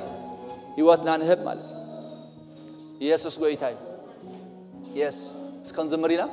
ህይወትና ንህብ ማለት እዩ። ኢየሱስ ጎይታ እዩ። የስ እስከ ንዝምር ኢና።